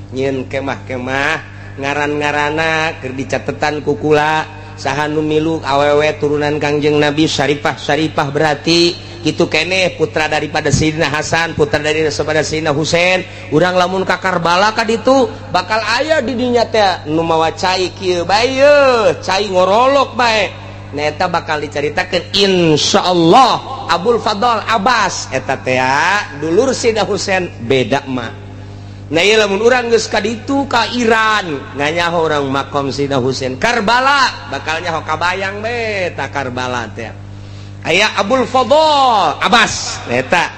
Nyieun kemah-kemah, ngaran-ngarana keur dicatetan kukula. Saha nu milu awewe turunan Kangjeng Nabi Syarifah. Syarifah berarti kitu keneh putra daripada Sayyidina Hasan, putra daripada Sayyidina Husain. Urang lamun ka Karbala ka ditu bakal aya di dinya teh nu mawa cai kieu bae yeuh, cai ngorolok bae. Nah eta bakal dicaritakeun insyaallah Abul Fadl Abbas eta teh dulur Sayyidina Husain beda mah. Nah ieu lamun urang geus ka ditu ka Iran nganyaho urang makom Sayyidina Husain. Karbala bakal nyaho kabayang be ta Karbala teh. Aya Abul Fadl Abbas eta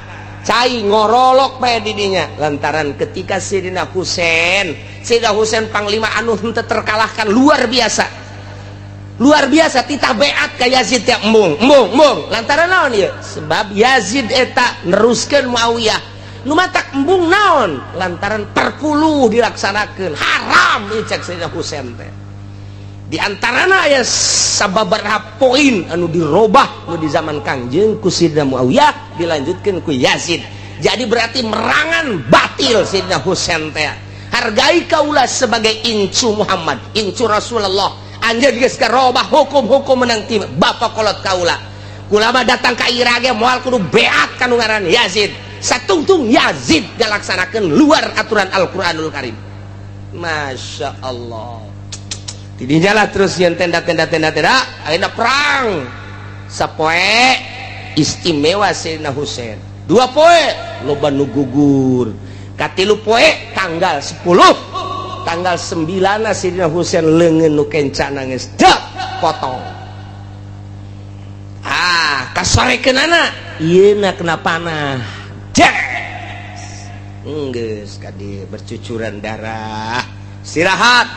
cai ngorolok bae di dinya lantaran ketika Sayyidina Husain, Sayyidina Husain panglima anu henteu terkalahkan luar biasa. Luar biasa titah beat ka Yazid teh embung embung embung lantaran naon ieu? Sebab Yazid eta neruskeun Muawiyah. Nu matak embung naon? Lantaran perpuluh dilaksanakeun haram ieu cek Sayyidina Husain teh. Di antarana aya sababaraha poin anu dirobah nu di zaman Kangjeng ku Sayyidina Muawiyah dilanjutkeun ku Yazid. Jadi berarti merangan batil Sayyidina Husain teh. Hargai kaula sebagai incu Muhammad, incu Rasulullah. Anjeun geus karobah hukum-hukum menang ti bapa kolot kaula. Kulama datang ka Irak ge moal kudu beat ka nu ngaran Yazid. Satungtung Yazid galaksanakeun luar aturan Al-Qur'anul Karim. Masya Allah. Tidinya lah terus yang tenda-tenda tenda-tenda akhirnya perang. Sapoe istimewa Sayyidina Husain. 2 poe loba nu gugur. Katilu poe tanggal 10, tanggal 9 Sayyidina Husain leungeun nu kencana geus dek potong. Ah, kasorekeunana ieu na kena panah. Geus kadi bercucuran darah. Istirahat.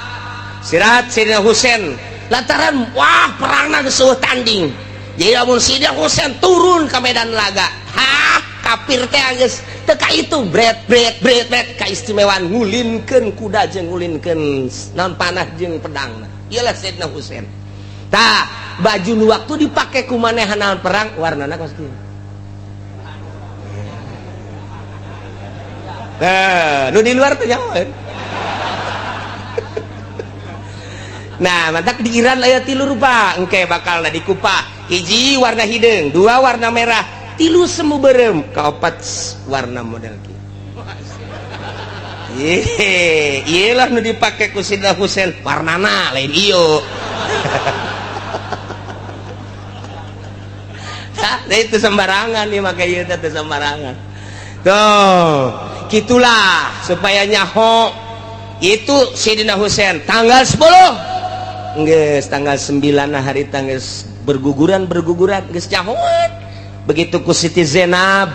Istirahat Sayyidina Husain lantaran wah perangna geus eueuh tanding. Jadi lamun Sayyidina Husain turun ke medan laga, hah kafir teh geus teu ka itu bret bret bret bret kaistimewaan ngulinkeun kuda jeung ngulinkeun naon panah jeung pedangna. Iyalah Sayyidina Husain. Tah, baju nu waktu dipake ku manehna perang warnana kos kieu. Nah, nu di luar tuh nyawa. Nah, mantak di Iran aya 3 rupa, engke bakal di Kupa. Hiji warna hideung, 2 warna merah, 3 semu berem, kaopat warna model kieu. Ye, ieu lah nu dipake ku Sayyidina Husain, warnana lain ieu. Hah, itu sembarangan nih make ieu teh sembarangan. Tuh, gitulah supaya nyaho itu Sayyidina Husain tanggal 10 geus tanggal 9 hari tanggal berguguran geus nyahoan. Begitu ku Siti Zainab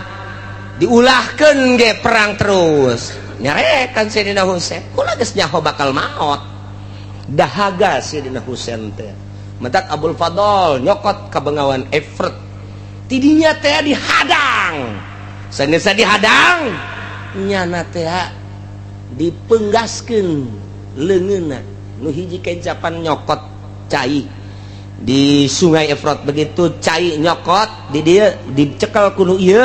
diulahkeun ge perang terus nyarekan Sayyidina Husain kula geus nyaho bakal maot dahaga Sayyidina Husain teh. Mentak Abul Fadl nyokot ka bengawan Efrat tidinya teh dihadang. Sanes dihadang nyana teh dipenggaskeun leungeunna nu hiji kencapan nyokot cai di sungai Efrat. Begitu cai nyokot di dieu dicekel ku nu ieu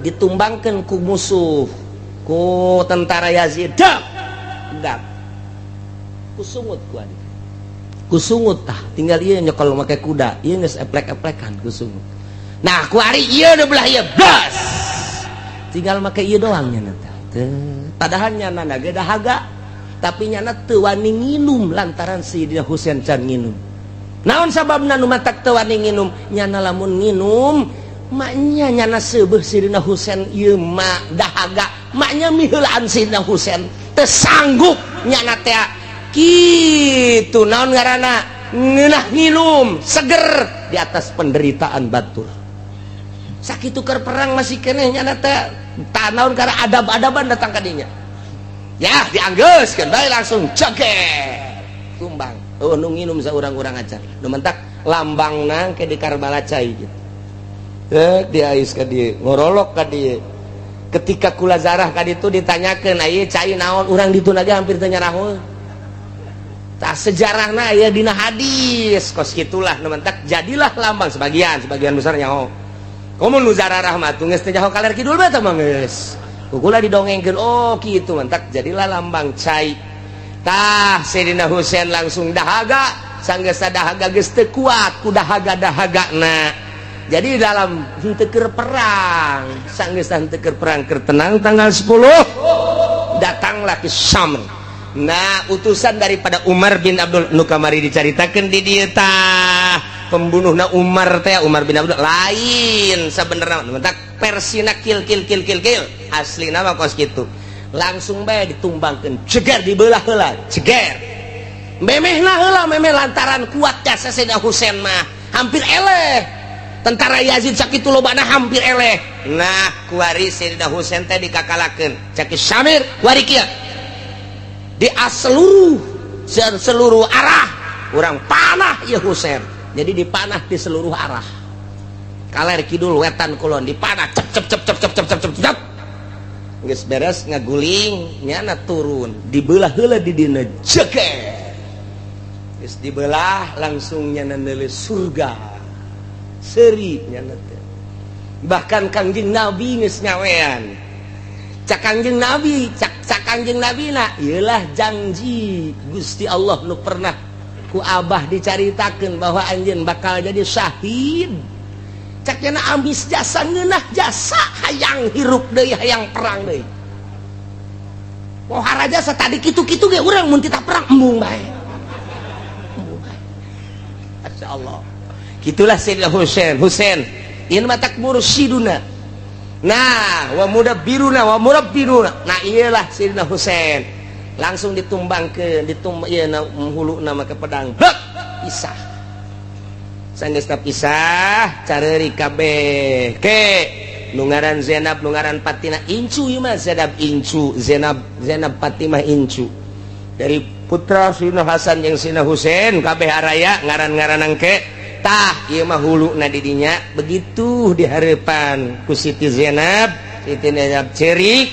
ditumbangkeun ku musuh ku tentara Yazid. Dak dak kusungut ku adik kusungut tah tinggal ieu nyekel make kuda ieu geus eplek-eplekan kusungut. Nah ku ari ieu nu belah ieu blas tinggal make ieu doang nyana teh. Padahal nyana ge dahaga tapi nyana teu wani nginum lantaran Sayyidina Husain can nginum. Naon sababna nu matak teu wani nginum? Nyana lamun nginum maknya nyana seubeuh Sayyidina Husain ieu mah dahaga, maknya miheulaan Sayyidina Husain teu sanggup nyana teh kitu. Naon ngaranna ngeunah nginum seger di atas penderitaan batur. Sakitu keur perang masih keneh nyana teh tanaon karena adab-adaban datang ka dinya. Ya dianggeuskeun bae langsung ceket tumbang. Oh nu nginum saurang-urang acan. Nu mentak lambangna ke di Karbala cai gitu. Diais ka dieu, ngorolok ka dieu. Ketika kula zarah ka ditu ditanyakeun aya cai naon, urang ditu ge hampir teu nyarahoeun. Tah sejarahna aya dina hadis kos kitulah nu mentak jadilah lambang sebagian besar nyaho. Komo nu zarah mah atuh geus teu nyaho kaler kidul bae teh mah geus. Kukula didongengkeun oh kitu mentak jadilah lambang cai. Tah Sayyidina Husain langsung dahaga Sanggeus dahaga geus teu kuat ku dahaga-dahagana. Jadi dalam henteu keur perang, sanggeus henteu keur perang, keur tenang, tanggal 10 datanglah ke Syamr. Nah, utusan daripada Umar bin Abdul nu kamari dicaritakeun di dieu tah, pembunuhna Umar teh Umar bin Abdul lain sabenerna, mentak versina kil kil kil kil kil, asli nama kos kitu. Langsung bae ditumbangkeun, ceger, dibelah heula, ceger, memehna heula memeh, lantaran kuat jasa Sayyidina Husain mah hampir eleh tentara Yazid sakitu lobana, hampir eleh. Nah, kuari Sayyidina Husain teh dikakalakeun cek Syamir kuari kieu di seluruh seluruh arah urang panah ya Husain. Jadi dipanah di seluruh arah, kaler kidul wetan kulon dipanah, cep cep cep cep cep cep cep cep cep. Geus beres ngaguling, nyana turun, dibelah heula di dina, jeger. Geus dibelah langsung nyana neuleuh surga, seuri nyana teh. Bahkan Kangjeng Nabi geus nyawean. Cak Kangjeng Nabi, cak cak Kangjeng Nabi na ieulah janji Gusti Allah nu pernah ku Abah dicaritakeun bahwa anjeun bakal jadi syahid. Cak nya ambis jasa, ngeunah jasa, hayang hirup deui, hayang perang deui. Pohara jasa tadi kitu-kitu ge urang mun titah perang embung bae. Embung bae. Masya Allah. Gitulah Sayyidina Husain. Husain ini matak mursyiduna. Nah, wa mudabbiruna wa murabbiruna. Nah, iyalah Sayyidina Husain. Langsung ditumbangkeun, ditumb ieu na hulu nama ke pedang. Bek, pisah. Sanggeus pisah, careuri kabeh. Ke nu ngaran Zainab, nu ngaran Fatimah incu ieu mah. Zainab incu, Zainab Zainab Fatimah incu. Dari putra Sayyidina Hasan jeung Sayyidina Husain kabeh araya ngaran-ngaran engke. Tah, ieu mah huluna di dinya begitu dihareupan ku Siti Zainab. Siti Zainab cerik,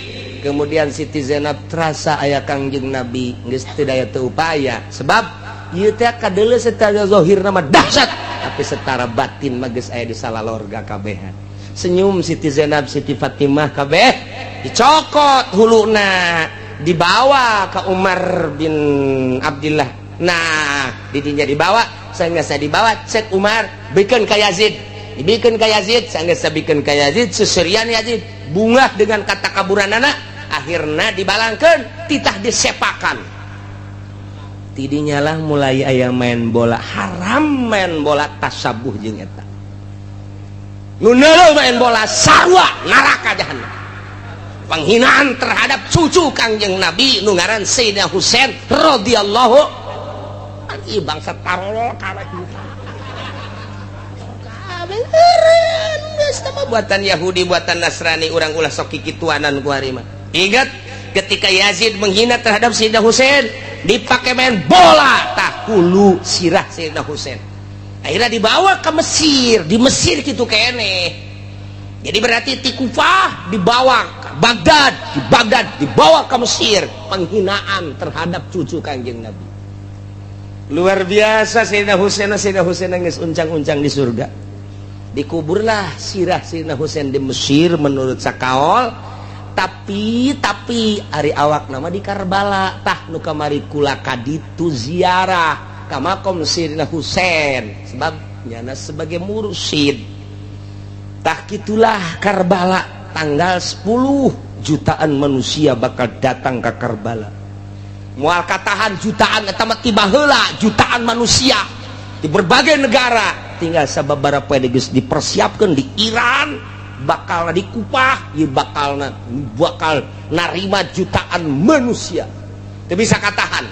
kemudian Siti Zainab terasa aya Kangjeng Nabi, geus teu daya teu upaya, sebab ieu teh kadeuleu secara zahir mah dahsyat, tapi secara batin mah geus aya di salalorga kabehan. Senyum Siti Zainab, Siti Fatimah kabeh, dicokot huluna, dibawa ke Umar bin Abdullah. Nah, didinya dibawa, sehingga saya dibawa, cek Umar, bikin ka Yazid, dibikin ka Yazid. Sehingga saya bikin ka Yazid, seserian Yazid bungah dengan kata kaburan anak, akhirnya dibalangkan, titah disepakan. Tidinya lah mulai aya main bola haram, main bola tasabuh jeung eta nu main bola sarua neraka jahanam. Penghinaan terhadap cucu Kangjeng Nabi nu ngaran Sayyidina Husain radhiyallahu. Ih, bangsa tarolo kabeh kabeh buatan Yahudi, buatan Nasrani. Urang ulah sok kikituanan ku hari mah. Ingat ketika Yazid menghina terhadap Sayyidina Husain dipakai main bola, tah hulu sirah Sayyidina Husain akhirnya dibawa ke Mesir. Di Mesir gitu kene. Jadi berarti di Kufah dibawa ke Baghdad, di Baghdad dibawa ke Mesir. Penghinaan terhadap cucu Kanjeng Nabi luar biasa, Sayyidina Husain. Sayyidina Husain nangis uncang-uncang di surga. Dikuburlah sirah Sayyidina Husain di Mesir menurut sakaol, tapi ari awak nama di Karbala. Tah, nu kamari kula kaditu ziarah ka makom Sayyidina Husain sebab nyana sebagai mursyid. Tah, gitulah Karbala. Tanggal 10 jutaan manusia bakal datang ke Karbala, mual katahan jutaan eta mah. Tiba heula jutaan manusia di berbagai negara, tinggal sababaraha poe geus dipersiapkan di Iran, bakal di Kupah ieu, bakal bakal narima jutaan manusia, teu bisa katahan.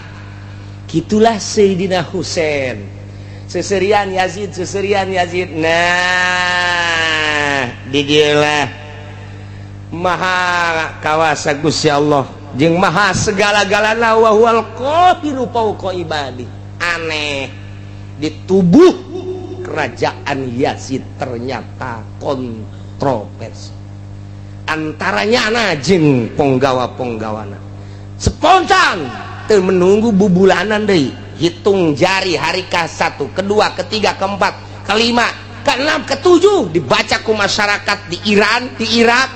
Gitulah Sayyidina Husain, seserian Yazid, seserian Yazid. Nah, di dieu maha kawasa Gusti Allah jeung maha segala-galana, wa huwal qahiru fauqa ibadi. Aneh, di tubuh kerajaan Yazid ternyata kontroversi antaranya ana jeung ponggawa-ponggawana. Spontan teu menunggu bubulanan deui, hitung jari hari ke satu, kedua, ketiga, keempat, kelima, keenam, ketujuh, dibaca ku masyarakat di Iran, di Irak,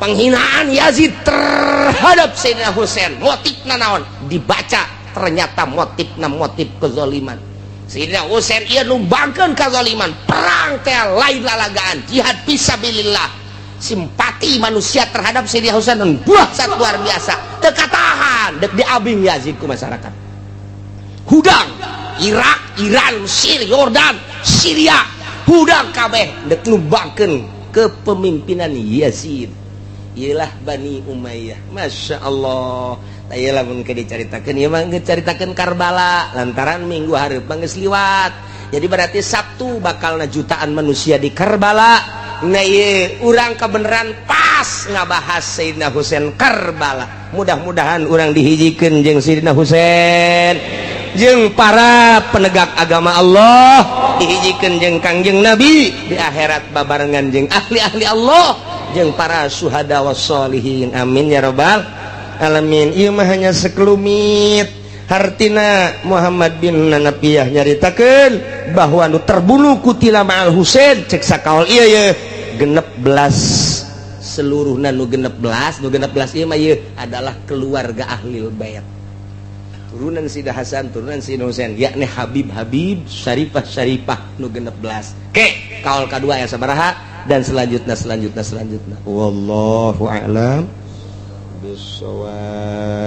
penghinaan Yazid terhadap Sayyidina Husain motifna naon, dibaca. Ternyata motifna motif kezoliman. Sayyidina Husain ieu numbangkeun kezoliman. Perang teh lain lalagaan, jihad fisabilillah. Simpati manusia terhadap Sayyidina Husain buah satu luar biasa, teu katahan, dek diabing Yazid ku masyarakat. Hudang Irak, Iran, Mesir, Yordan, Syria, hudang kabeh dek numbangkeun kepemimpinan Yazid. Iyalah Bani Umayyah. Masya Allah. Iyalah, mun dicaritakeun ieu mah caritakeun Karbala, lantaran minggu hareup mah geus liwat. Jadi berarti Sabtu bakalna jutaan manusia di Karbala. Nah, ieu urang kebenaran pas ngabahas Sayyidina Husain Karbala. Mudah-mudahan urang dihijikeun jeung Sayyidina Husain, jeung para penegak agama Allah, dihijikeun jeung Kangjeng Nabi di akhirat, babarengan jeung ahli-ahli Allah, jeung para syuhada wassolihin. Amin ya robbal alamin. Ieu mah hanya sekelumit. Hartina Muhammad bin Hanafiah nyaritakeun bahwa nu terbunuh kutila ma'al Husain, cek sakaol ieu ye 16 seluruhna. Nu 16, nu 16 ieu mah ieu adalah keluarga ahli bait, turunan Sida Hasan, turunan Sida Husain, yakni Habib Habib, Syarifah Syarifah, nu 16. Ke kaol kedua ya sabaraha dan selanjutnya, selanjutnya, selanjutnya. Wallahu a'lam bissawab.